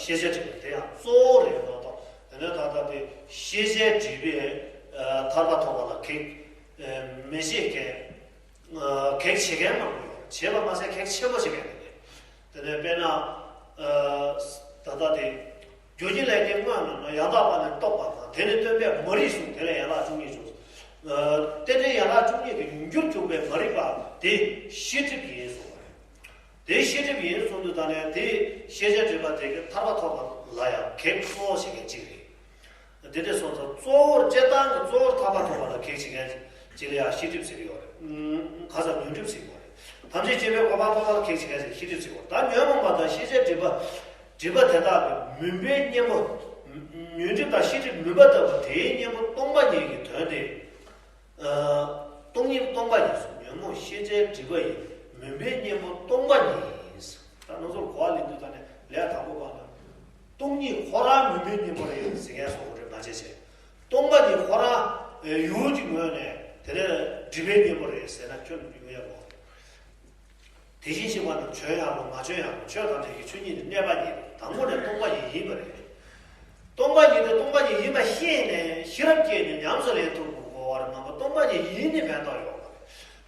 ཤེས་བྱའི་སྒྲིབ་པ་དེ་ཡང་གཙོ་བོ་རེད་མ་གཏོགས། དེ་ནས་ད་ལྟ་དེ་ཤེས་བྱའི་སྒྲིབ་པས་ཐར་པ་ཐོབ་པ་ལ་གེགས་མི་བྱེད་མཁན། གེགས་བྱེད་མཁན་མང་པོ་ཡོད། བྱེད་པ་མ་ཟད་གེགས་ཆེན་པོ་བྱེད་མཁན་རེད། དེ་ནས་དཔེར་ན། ད་ལྟ་དེ། རྒྱུ་གཉིས་ལས་སྐྱེས་དངོས་རྣམས་ནི། ཡང་དག་པར་ནི་རྟོགས་པ་དང་། དེ་ནི་སྟོན་པས་མ་རིག་གསུངས། དེ་ལས་ཡན་ལག་བཅུ་གཉིས་བྱུང་། རྟེན་འབྲེལ་ཡན་ལག་བཅུ་གཉིས་ཀྱི་ཡུལ་གྱུར་གྱུར་པའི་མ་རིག་པ་དེ་ཤེས་སྒྲིབ་ཡིན་གསུངས་པ་རེད། དེ་ཤེས་སྒྲིབ་ཡིན་གསུངས་དུས་ད་ནས་དེ་ཤེས་བྱའི་སྒྲིབ་པ་དེ་གིས་ཐར་པ་ཐོབ་པ་ལ་ཡང་གེགས་གཙོ་བོ་བྱེད་མཁན་གཅིག་རེད། དེ་འདྲ་སོང་ཙང་གཙོ་བོར་སྤྱིར་བཏང་གི་གཙོ་བོར་ཐར་པ་ཐོབ་པ་ལ་གེགས་བྱེད་མཁན་ཅིག་ལ་ཡང་ཤེས་སྒྲིབ་ཟེར་གྱི་ཡོད་རེད། ཁ་སང་ཉོན་སྒྲིབ་ཟེར་གྱི་ཡོད་རེད། ཐམས་ཅད་མཁྱེན་པའི་གོ་འཕང་ཐོབ་པ་ལ་གེགས་བྱེད་མཁན་ཅིག་ཤེས་སྒྲིབ་ཟེར་གྱི་ཡོད་རེད། ད་ཉོན་མོངས་པ་དང་ཤེས་བྱའི་སྒྲིབ་པ། སྒྲིབ་པ་དེ་དག་གི་མུན་པའི་གཉེན་པོ། ཉོན་སྒྲིབ་དང་ཤེས་སྒྲིབ་མུན་པ་ལྟ་བུ་དེའི་གཉེན་པོ་སྟོང་པ་ཉིད་ཀྱི་དོན་དེ། སྟོང་ཉིད་སྟོང་པ་ཉིད་སོ། ཉོན་མོངས་ཤེས་བྱའི་སྒྲིབ་པ་ཡི། མུན་པའི་གཉེན་པོ་སྟོང་པ་ཉིད་ཡིན། ད་ང་ཚོར་གོ་བ་ལེན་དུས་ད་ནས་ལས་དང་པོ་པ་ན། སྟོང་ཉིད་ཁོ་རང་མུན་པའི་གཉེན་པོ་རེད་ཟེར་མཁན་སོགས་རེད་མ་བྱས་བྱས། སྟོང་པ་ཉིད་ཁོ་རང་ཡུལ་གྱི་ངོས་ནས་དེ་ནས་སྒྲིབ་པའི་གཉེན་པོ་རེད་ཟེར་ན་ཁྱོན་ནས་ཡོང་ཡག་གོ། དེ་བཞིན་གཤེགས་པ་རྣམས་བྱོན་ཡང་རུང་མ་བྱོན་ཡང་རུང་། ཆོས་ཐམས་ཅད་ཀྱི་ཆོས་ཉིད་ནི་གནས་པ་ཉིད། དང་པོ་ནས་སྟོང་པ་ཉིད་ཡིན་པ་རེད། སྟོང་པ་ཉིད་དེ་སྟོང་པ་ཉིད་ཡིན་པ་ཤེས་ནས་ཤེས་རབ་སྐྱེས་ནས་ཉམས་སུ་ལེན་ཐུབ་དགོས་པ་རེད་མ་གཏོགས། སྟོང་པ་ཉིད་ཡིན་ནི་ཕན་ཐོགས་ཡོད་མ་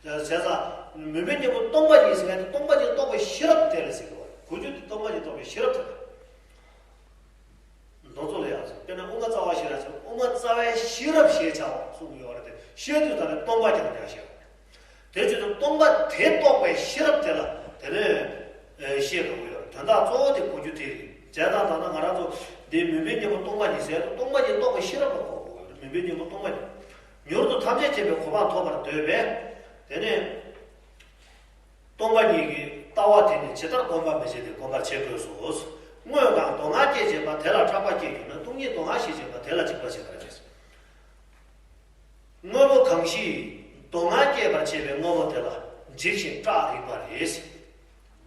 རེད། བྱས་ཙང་མུན་པའི་གཉེན་པོ་སྟོང་པ་ཉིད་ཟེར་མཁན་དེ་སྟོང་པ་ཉིད་རྟོགས་པའི་ཤེས་རབ་དེ་ལ་ཟེར་གྱི་ཡོད་རེད། གོ་རྒྱུ་དེ་སྟོང་པ་ཉིད་རྟོགས་པའི་ཤེས་རབ་དེ་རེད། མདོ་མཛོད་ལ་ཡང་ཟེར། དཔེར་ན་དབུ་མ་རྩ་བ་ཤེས་རབ་ཟེར། དབུ་མ་རྩ་བའི་ཤེས་རབ་ཞེས་བྱ་བ་གསུངས་ཡོད་རེད་དེ། ཤེས་དུས་ད་ནི་སྟོང་པ་རྐྱང་རྐྱང་ཤེས་པ་རེད། དེ་བྱས་ཙང་སྟོང་པ་དེ་རྟོགས་པའི་ཤེས་རབ་དེ་ལ་དེ་ནས་ཨེ་ཤེས་དགོས་ཀྱི་ཡོད། དོན་དག་གཙོ་བོ་དེ་གོ་རྒྱུ་དེ་རེད། བྱས་ཙང་ད་ལྟ་ང་རང་ཚོ་འདི་མུན་པའི་གཉེན་པོ་སྟོང་པ་ཉིད་ཟེར་ཡ་དེ་སྟོང་པ་ཉིད་རྟོགས་པའི་ཤེས་རབ་ལ་གོ་དགོས་ཀྱི་ཡོད། མུན་པའི་གཉེན་པོ་སྟོང་པ་ཉིད། མྱུར་དུ་ཐམས་ཅད་མཁྱེན་པའི་གོ་འཕང་ཐོབ་པར་འདོད་པས། དེ་ནས་སྟོང་པ་ཉིད་ཀྱི་ལྟ་བ་དེ་ནི་ཇི་ལྟར་བསྒོམ་པར་མི་བྱེད་དེ་བསྒོམ་པར་བྱེད་དགོས་སོ། དངོས་གང་སྡུག་བསྔལ་སྐྱེད་བྱེད་པ་དེ་ལ་སྐྲག་པ་སྐྱེས་གྱུར་ན་སྟོང་ཉིད་སྡུག་བསྔལ་ཞི་བྱེད་པ་དེ་ལ་འཇིགས་པར་བྱེད་པར་བྱེད། དངོས་པོ་གང་ཞིག་སྡུག་བསྔལ་སྐྱེད་པར་བྱེད་པའི་དངོས་པོ་དེ་ལ་འཇིགས་ཤིང་སྐྲག་རིགས་པ་རེད།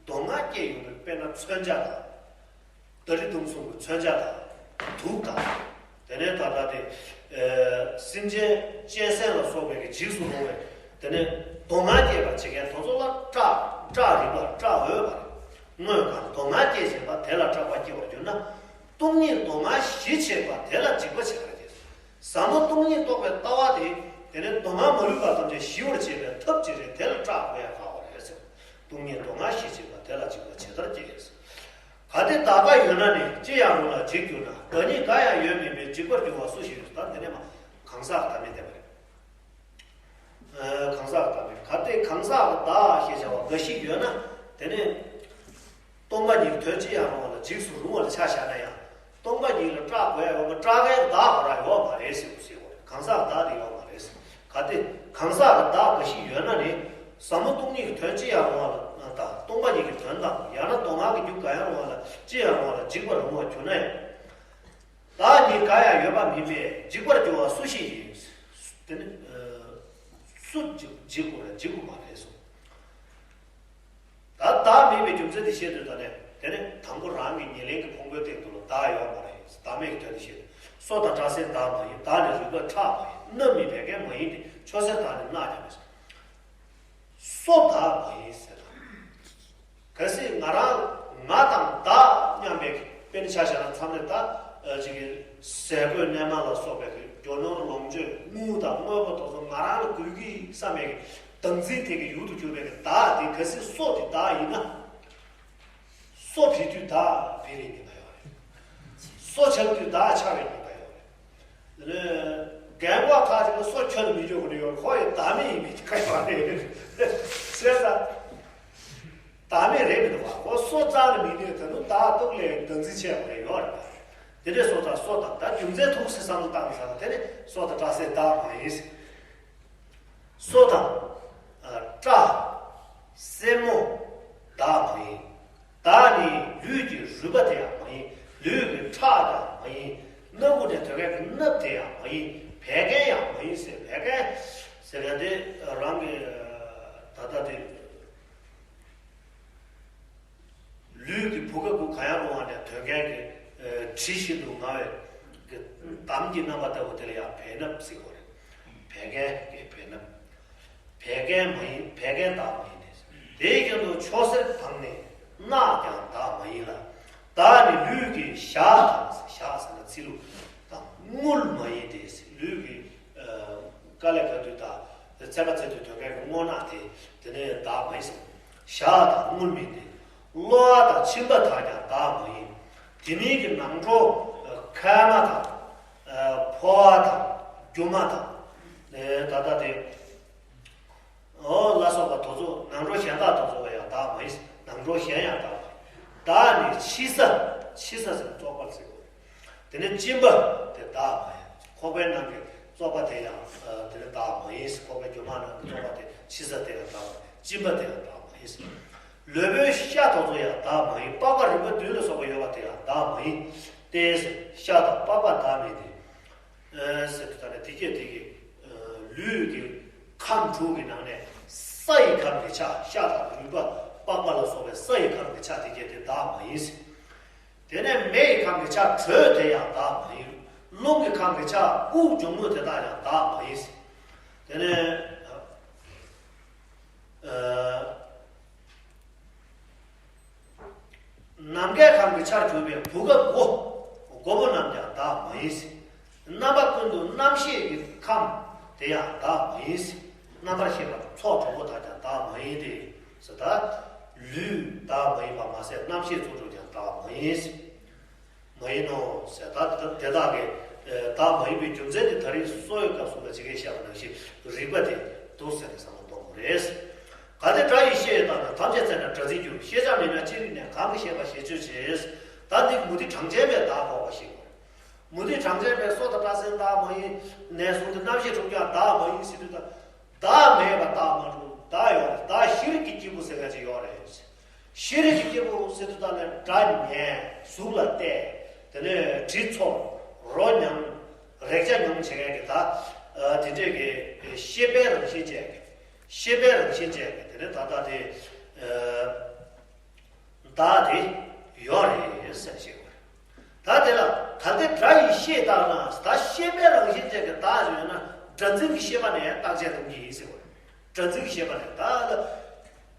སྡུག་བསྔལ་སྐྱེ་ཡོང་བའི་དཔེར་ན་མཚོན་ཆ་དང་། ཏ་རི་ཐུང་གསུམ་གྱི་མཚོན་ཆ་དང་། དུག་དང་། དེ་ནས་ད་ལྟ་དེ། ཨེ། སེམས་ཅན་གཅན་གཟན་ལ་སོགས་པའི་གི་འཇིགས་སུ་རུང་བའི། དེ་ནས་སྡུག་བསྔལ་སྐྱེད་པར་བྱེད་མཁན་དེ་ཚོ་ལ་སྐྲག་སྐྲག་རིགས་པ་སྐྲག་འོས་པ་རེད། དངོས་གང་སྡུག་བསྔལ་སྐྱེད་བྱེད་པ་དེ་ལ་སྐྲག་པ་སྐྱེ་བར་གྱུར་ན། སྟོང་ཉིད་སྡུག་བསྔལ་ཞི་བྱེད་པ་དེ་ལ་འཇིགས་པ་བྱེད་པར་བྱེད། ཟབ་མོ་སྟོང་ཉིད་རྟོགས་པའི་ལྟ་བ་དེ། དེ་ནི་སྡུག་བསྔལ་མ་ལུས་པ་ཐམས་ཅད་ཞི་བར་བྱེད་པའི་ཐབས་ཅིག་རེད། དེ་ལ་སྐྲག་དགོས་ཡ་ག་བ་རེད་ཟེར། སྟོང་ཉིད་སྡུག་བསྔལ་ཞི་བྱེད་པ་དེ་ལ་འཇིགས་པ་ཇི་ལྟར་སྐྱེ་ཟེར། གལ་ཏེ་བདག་འགའ་ཡོད་ན་ནི། ཅི་ཡང་རུང་ལ་འཇིགས་གྱུར་ན། བདག་ཉིད་འགའ་ཡང་ཡོད་མིན་པས། འཇིགས་པར་འགྱུར་བ་སུ་ཞིག་ཡོད། ད་དེ་ནས་མ་གང་ཟག་གི་བདག་མེད་བསྟན་པ་རེད། ཨ། གང་ཟག་གི་བདག་མེད། གལ་ཏེ་གང་ཟག་གི་བདག་ཞེས་བྱ་བ་འགའ་ཞིག་ཡོད་ན། དེ་ནི་སྟོང་པ་ཉིད་དོན་ཅི་ཡང་རུང་བ་ལ་འཇིགས་སུ་རུང་བ་ལ་ཆ་བཞག་ན་ཡང་། སྟོང་པ་ཉིད་ལ་སྐྲག་དགོས་ཡ་ཡོད་པ། སྐྲག་མཁན་བདག་ཁོ་རང་ཡོད་མ་རེད་ཟེར་དགོས་ཟེར་བ་རེད། གང་ཟག་བདག་དེ་ཡོད་མ་རེད་ཟེར། གལ་ཏེ་གང་ཟག་གི་བདག་འགའ་ཞིག་ཡོད་ན་ནི། ཟབ་མོ་སྟོང་ཉིད་ཀྱི་དོན་ཅི་ཡང་རུང་བ་ལ་དང་། སྟོང་པ་ཉིད་ཀྱི་དོན་དང་། ཡང་ན་སྡུག་བསྔལ་གྱི་རྒྱུ་གང་ཡང་རུང་བ་ལ་ཅི་ཡང་རུང་བ་ལ་འཇིགས་པར་རུང་བར་གྱུར་ན་ཡང་། བདག་ཉིད་འགའ་ཡང་ཡོད་པ་མིན་པས། འཇིགས་པར་འགྱུར་བ་སུ་ཞིག་ཡིན། དེ་ནི། ཨ། སུ་འཇིགས་འཇིགས་དགོས་རེད། འཇིགས་དགོས་མ་རེད་གསུངས། ད་བདག་མེད་པའི་རྒྱུ་མཚན་དེ་བཤད་དུས་ད་ནས། དེ་ནས་དང་པོ་རང་གི་ཉེར་ལེན་གྱི་ཕུང་པོའི་སྟེང་དུ་ལ་བདག་ཡོད་མ་རེད། བདག་མེད་ཀྱི་དོན་དེ་བཤད་དུས། སོ་དང་སྐྲ་སེན་བདག་མ་ཡིན། བདག་ནི་རུས་པ་ཁྲག་མ་ཡིན། སྣབས་ནི་བད་ཀན་མ་ཡིན་ཏེ། མཆོད་གཟེར་དག་ནི་རྣག་ཀྱང་མིན། སོ་བདག་མ་ཡིན་ཟེར་ན། གལ་སྲིད་ང་རང་ང་དང་བདག་མཉམ་པའི་དཔེར་ན་ཆ་བཞག་ན། མཚམས་རེ་ད་ཅིག་གི་ཟས་གོས་གནས་མལ་ལ་སོགས་པའི་རྒྱུ་ནོར་ལོངས་སྤྱོད་དངུལ་དང་དངོས་པོ་དེ་ཚོ་ང་རང་ལ་དགོས་ཀྱི་བསམ་པའི་བདག་འཛིན་དེ་གི་ཡུལ་དུ་གྱུར་པའི་བདག་དེ། གལ་སྲིད་སོ་དེ་བདག་ཡིན་ན། སོ་བྱེད་དུས་བདག་བྱེད་པའི་ཉེན་ཁ་ཡོད་རེད། སོ་ཆགས་དུས་བདག་ཆགས་པའི་ཉེན་ཁ་ཡོད་རེད། དེ་ནས་རྒན་པ་ཁག་ཅིག་ལ་སོ་ཁྱོན་ནས་མི་འཇོག་གི་ཡོད་རེད། ཁོ་ཡི་བདག་མེད་ཡིན་པའི་ཁ་ཡོད་རེད། བྱས་ཙང་། བདག་མེད་རེད་མི་འདུག་པ། ཁོ་སོ་རྩ་ནས་མི་གནས། ད་དུང་བདག་སྟོབས་ལས་བདག་འཛིན་བྱས་པ་རེད་ཡོད་རེད་པ། དེ་འདྲའི་སོ་དང་སོ་དང་། ད་རྒྱུ་མཚན་ཐུག་སེ་བསམ་བློ་བཏང་ས་ལ། དེ་ནི་སོ་དང་སྐྲ་སེན་བདག་མ་ཡིན། སོ་དང་། ཨ། སྐྲ། སེན་མོ། བདག་མ་ཡིན། བདག་ནི་ལུས་ཀྱི་རུས་པ་དེ་ཡང་མ་ཡིན། ལུས་ཀྱི་ཁྲག་ཀྱང་མ་ཡིན། སྣ་ཁུག་ནས་ཐོན་མཁན་གྱི་སྣབས་དེ་ཡང་མ་ཡིན། བད་ཀན་ཡང་མ་ཡིན་ཟེར། བད་ཀན་ཟེར་མཁན་དེ་རང་གི། ཨ། ད་ལྟ་དེ། ལུས་ཀྱི་བུ་ག་གུ་གང་ཡང་རུང་བ་ནས་ཐོན་མཁན་གྱི། ཨ། དྲི་བཞིན་དུ་མངར་བའི་གི་འདམ་གྱི་རྣམ་པ་ལྟ་བུ་དེ་ལ་ཡང་བད་སྣབས་ཟེར་བ་རེད། བད་ཀན་གྱི་བད་སྣབས། བད་ཀན་མ་ཡིན། བད་ཀན་བདག་མ་ཡིན་ཏེ། དེའི་རྐྱེན་དུ་མཆོད་གཟེར་དག་ནི་རྣག་ཀྱང་བདག་མ་ཡིན་ལ། བདག་ནི་ལུས་ཀྱི་ཞག་དང་། ཞག་ཟེར་ན་ཚིལ་ལུ་དང་། རྔུལ་མ་ཡིན་ཏེ། ལུས་ཀྱི། ཨ། དཀའ་ལས་ཁག་དུས་དང་། ཚད་པ་ཚད་དུས་ཐོན་མཁན་གྱི་རྔུལ་ནག་དེ། དེ་ནི་བདག་མ་ཡིན་ཟེར། ཞག་དང་རྔུལ་མིན་ཏེ། གློ་བ་དང་མཆིན་པ་དག་ཀྱང་བདག་མ་ཡིན། དེ་མིན་གྱི་ནང་ཁྲོལ་མཁལ་མ་དང་། ཨ། ཕོ་བ་དང་། རྒྱུ་མ་དང་། ཨ། ད་ལྟ་དེ། ཨོ་ལ་སོགས་པ་དེ་ཚོ། ནང་ཁྲོལ་གཞན་དག་དེ་ཚོ་ཡང་བདག་མ་ཡིན། ནང་ཁྲོལ་གཞན་ཡང་བདག་མ་ཡིན། བདག་ནི་ཕྱི་ས། ཕྱི་ས་ཟེར་བཙོག་པ་ཟེར་དགོས། དེ་ནས་གཅིན་པ་དེ་བདག་མ་ཡིན། ཁོག་པའི་ནང་གི་བཙོག་པ་དེ་ཡང་། ཨ། དེ་ནི་བདག་མ་ཡིན། ཁོག་པའི་རྒྱུ་མ་ནང་གི་བཙོག་པ་དེ། ཕྱི་ས་དེ་ཡང་བདག་མ་ཡིན། གཅིན་པ་དེ་ཡང་བདག་མ་ཡིན། ལུས་པོའི་ཤ་དེ་ཚོ་ཡང་བདག་མ་ཡིན། པགས་པ་རིམ་པ་བདུན་ལ་སོགས་པ་ཡོད་པ་དེ་ཡང་བདག་མ་ཡིན་ཏེ། ཤ་དང་པགས་པ་བདག་མིན་ཏེ། ཨ། ཟེར་དུས་ད་ནི་དེ་སྐད་དེ་གི། ཨ། ལུས་ཀྱི་ཁམས་དྲུག་གི་ནང་ནས་ས་ཡི་ཁམས་ཀྱི་ཆ། ཤ་དང་རུས་པ། པགས་པ་ལ་སོགས་པའི་ས་ཡི་ཁམས་ཀྱི་ཆ་དེ་སྐད་དེ་བདག་མ་ཡིན། དེ་ནས་མེ་ཡི་ཁམས་ཀྱི་ཆ་དྲོད་དེ་ཡང་བདག་མ་ཡིན། རླུང་གི་ཁམས་ཀྱི་ཆ་དབུགས་འབྱུང་རྔུབ་དེ་དག་ཡང་བདག་མ་ཡིན། དེ་ནས། ཨ། ནམ་མཁའི་ཁམས་ཀྱི་ཆར་གྱུར་པའི་བུ་ག་མགོ། མགོ་བོ་རྣམས་ཀྱང་བདག་མ་ཡིན། རྣམ་པ་ཀུན་ཏུ་རྣམ་ཤེས་ཀྱི་ཁམས་དེ་ཡང་བདག་མ་ཡིན། རྣམ་པར་ཤེས་པ་ཚོགས་དྲུག་པོ་དག་ཀྱང་བདག་མ་ཡིན་ཏེ། ཟེར་ད། ལུས་བདག་མ་ཡིན་པ་མ་ཟད། རྣམ་ཤེས་ཚོགས་དྲུག་ཀྱང་བདག་མ་ཡིན། མ་ཡིན་ནོ་ཟེར། ད་དེ་དག་གི། ཨ། བདག་མ་ཡིན་པའི་རྒྱུ་མཚན་དེ་ད་རེས་གསོ་བའི་སྐབས་སུ་ལ་ཇི་སྐད་བཤད་པ་ནང་བཞིན་རིགས་པ་དེ་འདུག་ཟེར་ནས་བསམ་བློ་གཏོང་དགོས། རེད། གལ་ཏེ་སྒྲ་ཡི་ཤེས་ལྟར་ན་ཐམས་ཅད་ཚེ་ན་སྒྲ་འཛིན་འགྱུར། ཤེས་བྱ་མེད་ན་ཅི་རིགས་ནས། གང་གིས་ཤེས་པ་ཞེས་བརྗོད་བྱེད། ད་འདི་མུ་སྟེགས་གྲངས་ཅན་པས་བདག་འགོག་པ་ཞིག་གོ། མུ་སྟེགས་གྲངས་ཅན་པས་སོ་དང་སྐྲ་སེན་བདག་མ་ཡིན་ནས་བཟུང་སྟེ་རྣམ་ཤེས་དྲུག་ཀྱང་བདག་མ་ཡིན་ཟེར་དུས་ད། བདག་མེད་པ་བདག་མ་གྲུབ་བདག་ཡོད་རེད། བདག་ཤེས་རིག་གི་སྐྱེས་བུ་ཟེར་མཁན་ཅིག་ཡོད་རེད། ཤེས་རིག་གི་སྐྱེས་བུ་ཟེར་དུས་ད་ནས་སྒྲ་ཉན། གཟུགས་ལ་བལྟས། དེ་ནས་དྲི་ཚོར། རོ་མྱང་། རེག་བྱ་མྱོང་བྱེད་མཁན་གྱི་ད། ཨ། དེ་འདྲས་ཀྱི་ཤེས་པའི་རང་བཞིན་ཅན་གྱི། ཤེས་པའི་རང་བཞིན་ཅན་གྱི་དེ་ནས་ད་ལྟ་དེ། ཨ། བདག་དེ་ཡོད་རེད་ཟེར་ཞིག་རེད། ད་དེ་ལ་གལ་ཏེ་སྒྲ་ཡི་ཤེས་ལྟར་ན། ད་ཤེས་པའི་རང་བཞིན་ཅན་གྱི་བདག་ཡོད་ན། སྒྲ་འཛིན་གྱི་ཤེས་པ་ནས་བརྟག་དཔྱད་གཏོང་གི་ཡིན་ཟེར་བ་རེད། སྒྲ་འཛིན་གྱི་ཤེས་པ་ནས་ད་ལ།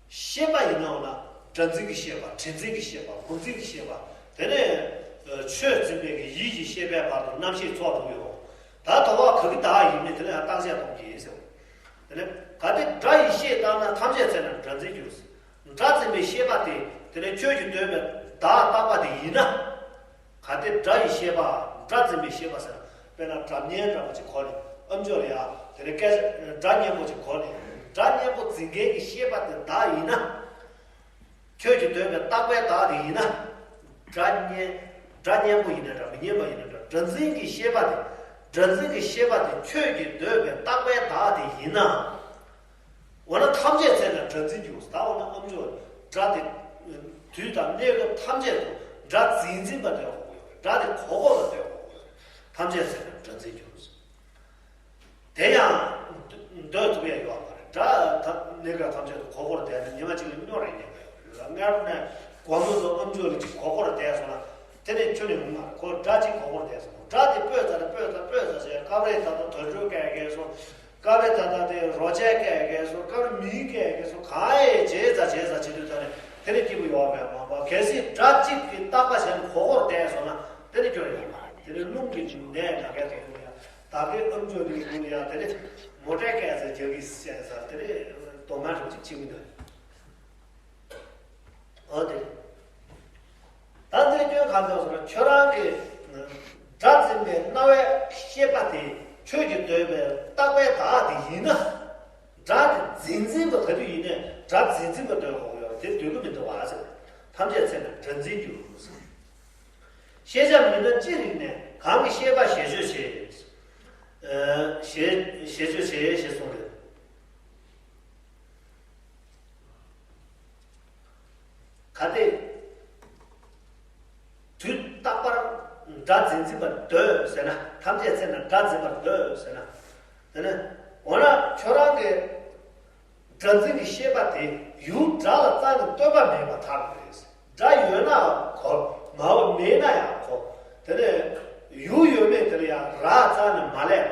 ཤེས་པ་ཡིན་ནའང་ན། སྒྲ་འཛིན་གྱི་ཤེས་པ། དྲི་འཛིན་གྱི་ཤེས་པ། བགོ་འཛིན་གྱི་ཤེས་པ། དེ་ནས་ཆོས་འཛིན་པའི་གི་ཡིད་ཀྱི་ཤེས་པའི་བར་དུ་རྣམ་ཤེས་ཚོགས་དྲུག་ཡོད། ད་དོ་བ་ག་གི་བདག་ཡིན་མིན་དེ་ལ་ཡང་བརྟག་དཔྱད་གཏོང་གི་ཡིན་ཟེར། དེ་ནས་གལ་ཏེ་སྒྲ་ཡི་ཤེས་ལྟར་ན། ཐམས་ཅད་ཚེ་ན་སྒྲ་འཛིན་འགྱུར། སྒྲ་འཛིན་པའི་ཤེས་པ་དེ། དེ་ནས་ཁྱོད་ཀྱིས་འདོད་པའི་བདག་རྟག་པ་དེ་ཡིན་ན། གལ་ཏེ་སྒྲ་ཡི་ཤེས་པ། སྒྲ་འཛིན་པའི་ཤེས་པ་ཟེར། དཔེར་ན་སྒྲ་སྙན་འདྲ་པོ་ཅིག་གོ་ནས། ཨམ་ཅོག་ལ་ཡ། དེ་ནས་སྐད་ཆ་སྒྲ་སྙན་པོ་ཅིག་གོ་ནས། སྒྲ་སྙན་པོ་འཛིན་མཁན་གྱི་ཤེས་པ་དེ་བདག་ཡིན་ན། ཁྱོད་ཀྱིས་འདོད་པའི་རྟག་པའི་བདག་དེ་ཡིན་ན། སྒྲ་སྙན། སྒྲ་སྙན་པོ་ཡིན་ན་འདྲ། མི་སྙན་པ་ཡིན་ན་འདྲ། སྒྲ་འཛིན་གྱི་ཤེས་པ་དེ། སྒྲ་འཛིན་གྱི་ཤེས་པ་དེ་ཁྱོད་ཀྱིས་འདོད་པའི་རྟག་པའི་བདག་དེ་ཡིན་ན། འོ་ན་ཐམས་ཅད་ཚེ་ན་སྒྲ་འཛིན་འགྱུར། ད་འོ་ན་ཨམ་ཅོག་སྒྲ་དེ། དུས་དང་གནས་སྐབས་ཐམས་ཅད་དུ་སྒྲ་འཛིན་འཛིན་པ་སྟོན་དགོས་ཀྱི་ཡོད་རེད། སྒྲ་དེ་གོ་གོ་ལ་སྟོན་དགོས་ཀྱི་ཡོད་རེད། ཐམས་ཅད་ཚེ་ན་སྒྲ་འཛིན་འགྱུར། དེ་ཡང་འདོད་ཐུབ་ཡ་ཡོད་མ་རེད། སྒྲ་ད་གནས་སྐབས་ཐམས་ཅད་དུ་གོ་གོ་ལ་བསྡད་ན་ཉི་མ་གཅིག་ལ་སྨྱོ་རེ་ཉན་པ་ཡོད་རེད། སྔར་ནས་དགོང་མོ་ཚོ་ཨམ་ཅོག་ལ་གཅིག་གོ་གོ་ལ་བསྡད་སོང་ན། དེ་ནས་ཁྱོན་ནས་ཡོང་མ་རེད། ཁོ་སྒྲ་གཅིག་གོ་གོ་ལ་བསྡད་སོང་། སྒྲ་དེ་སྤོས་ཚར་ནས་སྤོས་ཚར་སྤོས་ཚར་བྱས། སྐབས་རེ་ད་ལྟ་དུར་ཁྲོད་སྐད་རྒྱག་སོང་། སྐབས་རེ་ད་ལྟ་དེ་རོ་ཆས་སྐད་རྒྱག་སོང་། སྐབས་རེ་མིའི་སྐད་རྒྱག་སོང་། གང་ཡས་བྱས་ཚར་བྱས་ཚར་བྱེད་དུས་ད་ནས་དེ་ནས་སྐྱིད་པོ་ཡོད་མེད་མ་པ། གལ་སྲིད་སྒྲ་གཅིག་གི་རྟག་པ་བྱས་ནས་གོ་གོ་ལ་བསྡད་སོང་ན། དེ་ནས་སྐྱོ་རེ་ཡོད་མ་རེད། དེ་ནས་རླུང་གི་ནད་ན་མཁན་དེ་ཚོ་ལ་ཡ། ད་གིན་ཨམ་ཅོག་དེ་ཡོང་ཡ། དེ་ནས་མོ་ཊའི་སྐད་ཟེར་རྒྱག་གི་བཤད་ས། དེ་ནས་སྡུག་བསྔལ་འདྲ་པོ་ཅིག་བྱེད་མི་འདུག་འོ་དེ། ད་འདིར་སྐྱོན་གང་འདུག་ཟེར་ན། ཁྱོད་རང་གི་སྒྲ་འཛིན་པའི་རྣ་བའི་ཤེས་པ་དེ་ཁྱོད་ཀྱིས་འདོད་པའི་རྟག་པའི་བདག་དེ་ཡིན་ན། སྒྲ་དེ་འཛིན་འཛིན་པ་ག་དུས་ཡིན་ནའི་སྒྲ་འཛིན་འཛིན་པ་འདོད་དགོས་ཡོད་རེད། དེ་འདོད་ཀྱི་མི་འདུག་བ་ཟེར། ཐམས་ཅད་ཚེ་ན་སྒྲ་འཛིན་འགྱུར་ཟེར། ཤེས་བྱ་མིན་ན་ཅི་རིགས་ནས། གང་གིས་ཤེས་པ་ཞེས་བརྗོད་བྱེད། ཨ། ཞེས་ཞེས་བརྗོད་བྱེད་ཞེས་གསུངས་རེད། གལ་ཏེ་དུས་རྟག་པར་སྒྲ་འཛིན་འཛིན་པར་འདོད་ཟེར་ན། ཐམས་ཅད་ཚེ་ན་སྒྲ་འཛིན་པར་འདོད་ཟེར་ན། དེ་ནི་འོ་ན་ཁྱོད་རང་གིས་སྒྲ་འཛིན་གྱི་ཤེས་པ་དེ་ཡུལ་སྒྲ་ལ་རྩ་ནས་ལྟོས་པ་མེད་པར་ཐལ་བ་རེད། སྒྲ་ཡོད་ན་གོ། མ་འོངས་མེད་ན་ཡང་གོ། དེ་ནས་ཡུལ་ཡོད་མེད་དེ་ལ་ཡང་རག་རྩ་ནས་མ་སླེབས་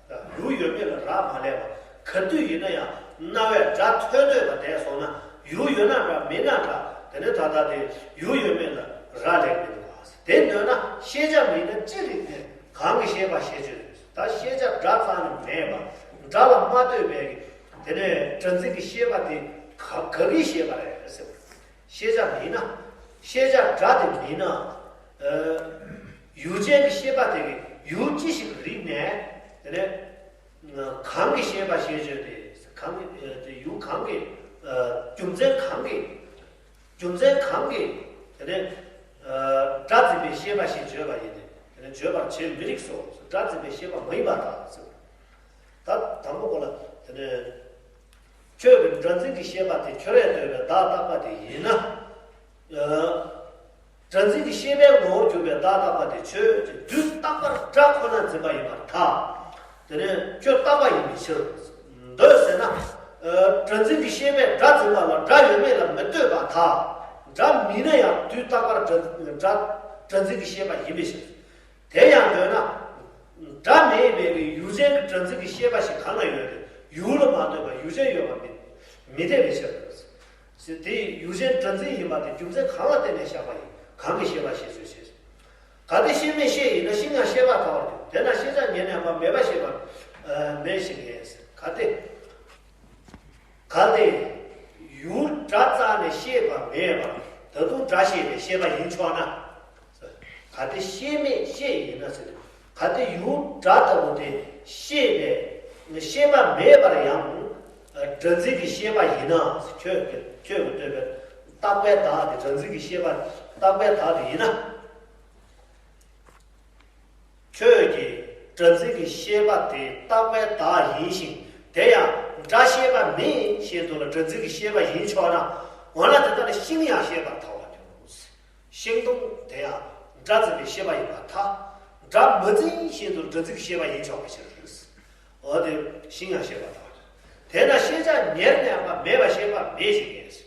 པ། ཡུལ་ཡོད་མེད་ལ་རག་མ་སླེབས་པ། ག་དུས་ཡིན་ན་ཡང་རྣ་བས་སྒྲ་ཐོས་འདོད་པ་དེ་སོང་ན། ཡུལ་ཡོད་ན་འདྲ་མེད་ན་འདྲ། དེ་ནས་ད་ལྟ་དེ་ཡུལ་ཡོད་མེད་ལ་རག་ལས་མི་འདུག་ག། དེ་འདོད་ན་ཤེས་བྱ་མིན་ན་ཅི་རིགས་ནས། གང་གིས་ཤེས་པ་ཞེས་བརྗོད། ད་ཤེས་བྱ་སྒྲ་རྩ་ནས་མེད་པ། སྒྲ་ལ་མ་ལྟོས་པའི་དེ་ནས་སྒྲ་འཛིན་གྱི་ཤེས་པ་དེ་ག་ག་གིས་ཤེས་པ་རེད་ཟེར། ཤེས་བྱ་མིན་ན། ཤེས་བྱ་སྒྲ་དེ་མིན་ན། ཨ། ཡུལ་ཅན་གྱི་ཤེས་པ་དེ་གིས་ཡུལ་ཅི་ཞིག་རིག་ནས། དེ་ནས་གང་གིས་ཤེས་པ་ཞེས་བརྗོད་དེ། གང་གིས། ཨ། དེ་ཡུལ་གང་གིས། ཨ། རྒྱུ་མཚན་གང་གིས། རྒྱུ་མཚན་གང་གིས། དེ་ནས། ཨ། སྒྲ་འཛིན་པའི་ཤེས་པ་ཞེས་བརྗོད་པ་ཡིན་ཏེ། དེ་ནས་བརྗོད་པར་བྱེད་མི་རིགས་སོ། སྒྲ་འཛིན་པའི་ཤེས་པ་མ་ཡིན་པར་ཐལ་ཟེར། ད་དང་པོ་གོ་ལ། དེ་ནས་ཁྱོད་ཀྱི་སྒྲ་འཛིན་གྱི་ཤེས་པ་དེ་ཁྱོད་རས་འདོད་པའི་བདག་རྟག་པ་དེ་ཡིན་ན། ཨ། སྒྲ་འཛིན་གྱི་ཤེས་པའི་ངོ་བོར་གྱུར་པའི་བདག་རྟག་པ་དེ་ཁྱོད་ཀྱིས་དུས་རྟག་པར་སྒྲ་ཁོ་ན་འཛིན་པ་ཡིན་པར་ཐལ། དེ་ནས་ཁྱོད་རྟག་པ་ཡིན་པའི་ཕྱིར། འདོད་ཟེར་ན། ཨ། སྒྲ་འཛིན་གྱི་ཤེས་པས་སྒྲ་འཛིན་པ་ལ་སྒྲ་ཡོད་མེད་ལ་མི་ལྟོས་པར་ཐལ། སྒྲ་མིན་ན་ཡང་དུས་རྟག་པར་སྒྲ་སྒྲ་སྒྲ་འཛིན་གྱི་ཤེས་པ་ཡིན་པའི་ཕྱིར། དེ་ཡང་འདོད་ན། སྒྲ་མེད་པའི་གི་ཡུལ་ཅན་གྱི་སྒྲ་འཛིན་གྱི་ཤེས་པ་ཞིག་གང་ན་ཡོད་དེ། ཡུལ་ལ་མ་ལྟོས་པར་ཡུལ་ཅན་ཡོད་པ་མི་མི་འཐད་པའི་ཕྱིར། དེ་ཡུལ་ཅན་སྒྲ་འཛིན་ཡིན་པ་དེ་རྒྱུ་མཚན་གང་ལ་བརྟེན་ནས་བཞག་པ་ཡིན། གང་གིས་ཤེས་པ་ཞེས་བརྗོད་བྱེད། གལ་ཏེ་ཤེས་མེད་ཤེས་ཡིན་ན། ཤིང་ཡང་ཤེས་པར་ཐལ་བར་འགྱུར། དེས་ན་ཤེས་བྱ་ཉིད་ནས་མེད་པ་ཤེས་པ་མེད་ཞེས་ངེས། གལ་ཏེ། གལ་ཏེ་ཡུལ་སྒྲ་རྩ་ནས་ཤེས་པ་མེད་པར་ད་དུང་སྒྲ་ཤེས་པའི་ཤེས་པ་ཡིན་ཆོག་ན། གལ་ཏེ་ཤེས་མེད་ཤེས་ཡིན་ན་ཟེར། གལ་ཏེ་ཡུལ་སྒྲ་ལྟ་བུ་དེ་ཤེས་པའི་ཤེས་པ་མེད་པར་ཡང་། སྒྲ་འཛིན་གྱི་ཤེས་པ་ཡིན་ན། ཁྱོད་ཀྱི་ཁྱོད་ཀྱིས་ལྟོས་པའི་རྟག་པའི་བདག་དེ། སྒྲ་འཛིན་གྱི་ཤེས་པ་རྟག་པའི་བདག་དེ་ཡིན་ན། ཁྱོད་ཀྱི་སྒྲ་འཛིན་གྱི་ཤེས་པ་དེ་རྟག་པའི་བདག་ཡིན་ཞིང་། དེ་ཡང་སྒྲ་ཤེས་པ་མིན་ཞེས་དུ་ལ་སྒྲ་འཛིན་གྱི་ཤེས་པ་ཡིན་ཆོག་ན། འོ་ན་དེ་ལྟར་ཤིང་ཡང་ཤེས་པར་ཐལ་བར་འགྱུར། ཤིང་སྡོང་དེ་ཡང་སྒྲ་འཛིན་པའི་ཤེས་པ་ཡིན་པར་ཐལ། སྒྲ་མི་འཛིན་ཞེས་དུ་ལ་སྒྲ་འཛིན་གྱི་ཤེས་པ་ཡིན་ཆོག་པའི་ཕྱིར། འོ་དེ་ཤིང་ཡང་ཤེས་པར་ཐལ་བར་འགྱུར། དེས་ན་ཤེས་བྱ་ཉེར་གནས་པ་མེད་པ་ཤེས་པ་མེད་ཞིག་ཡིན།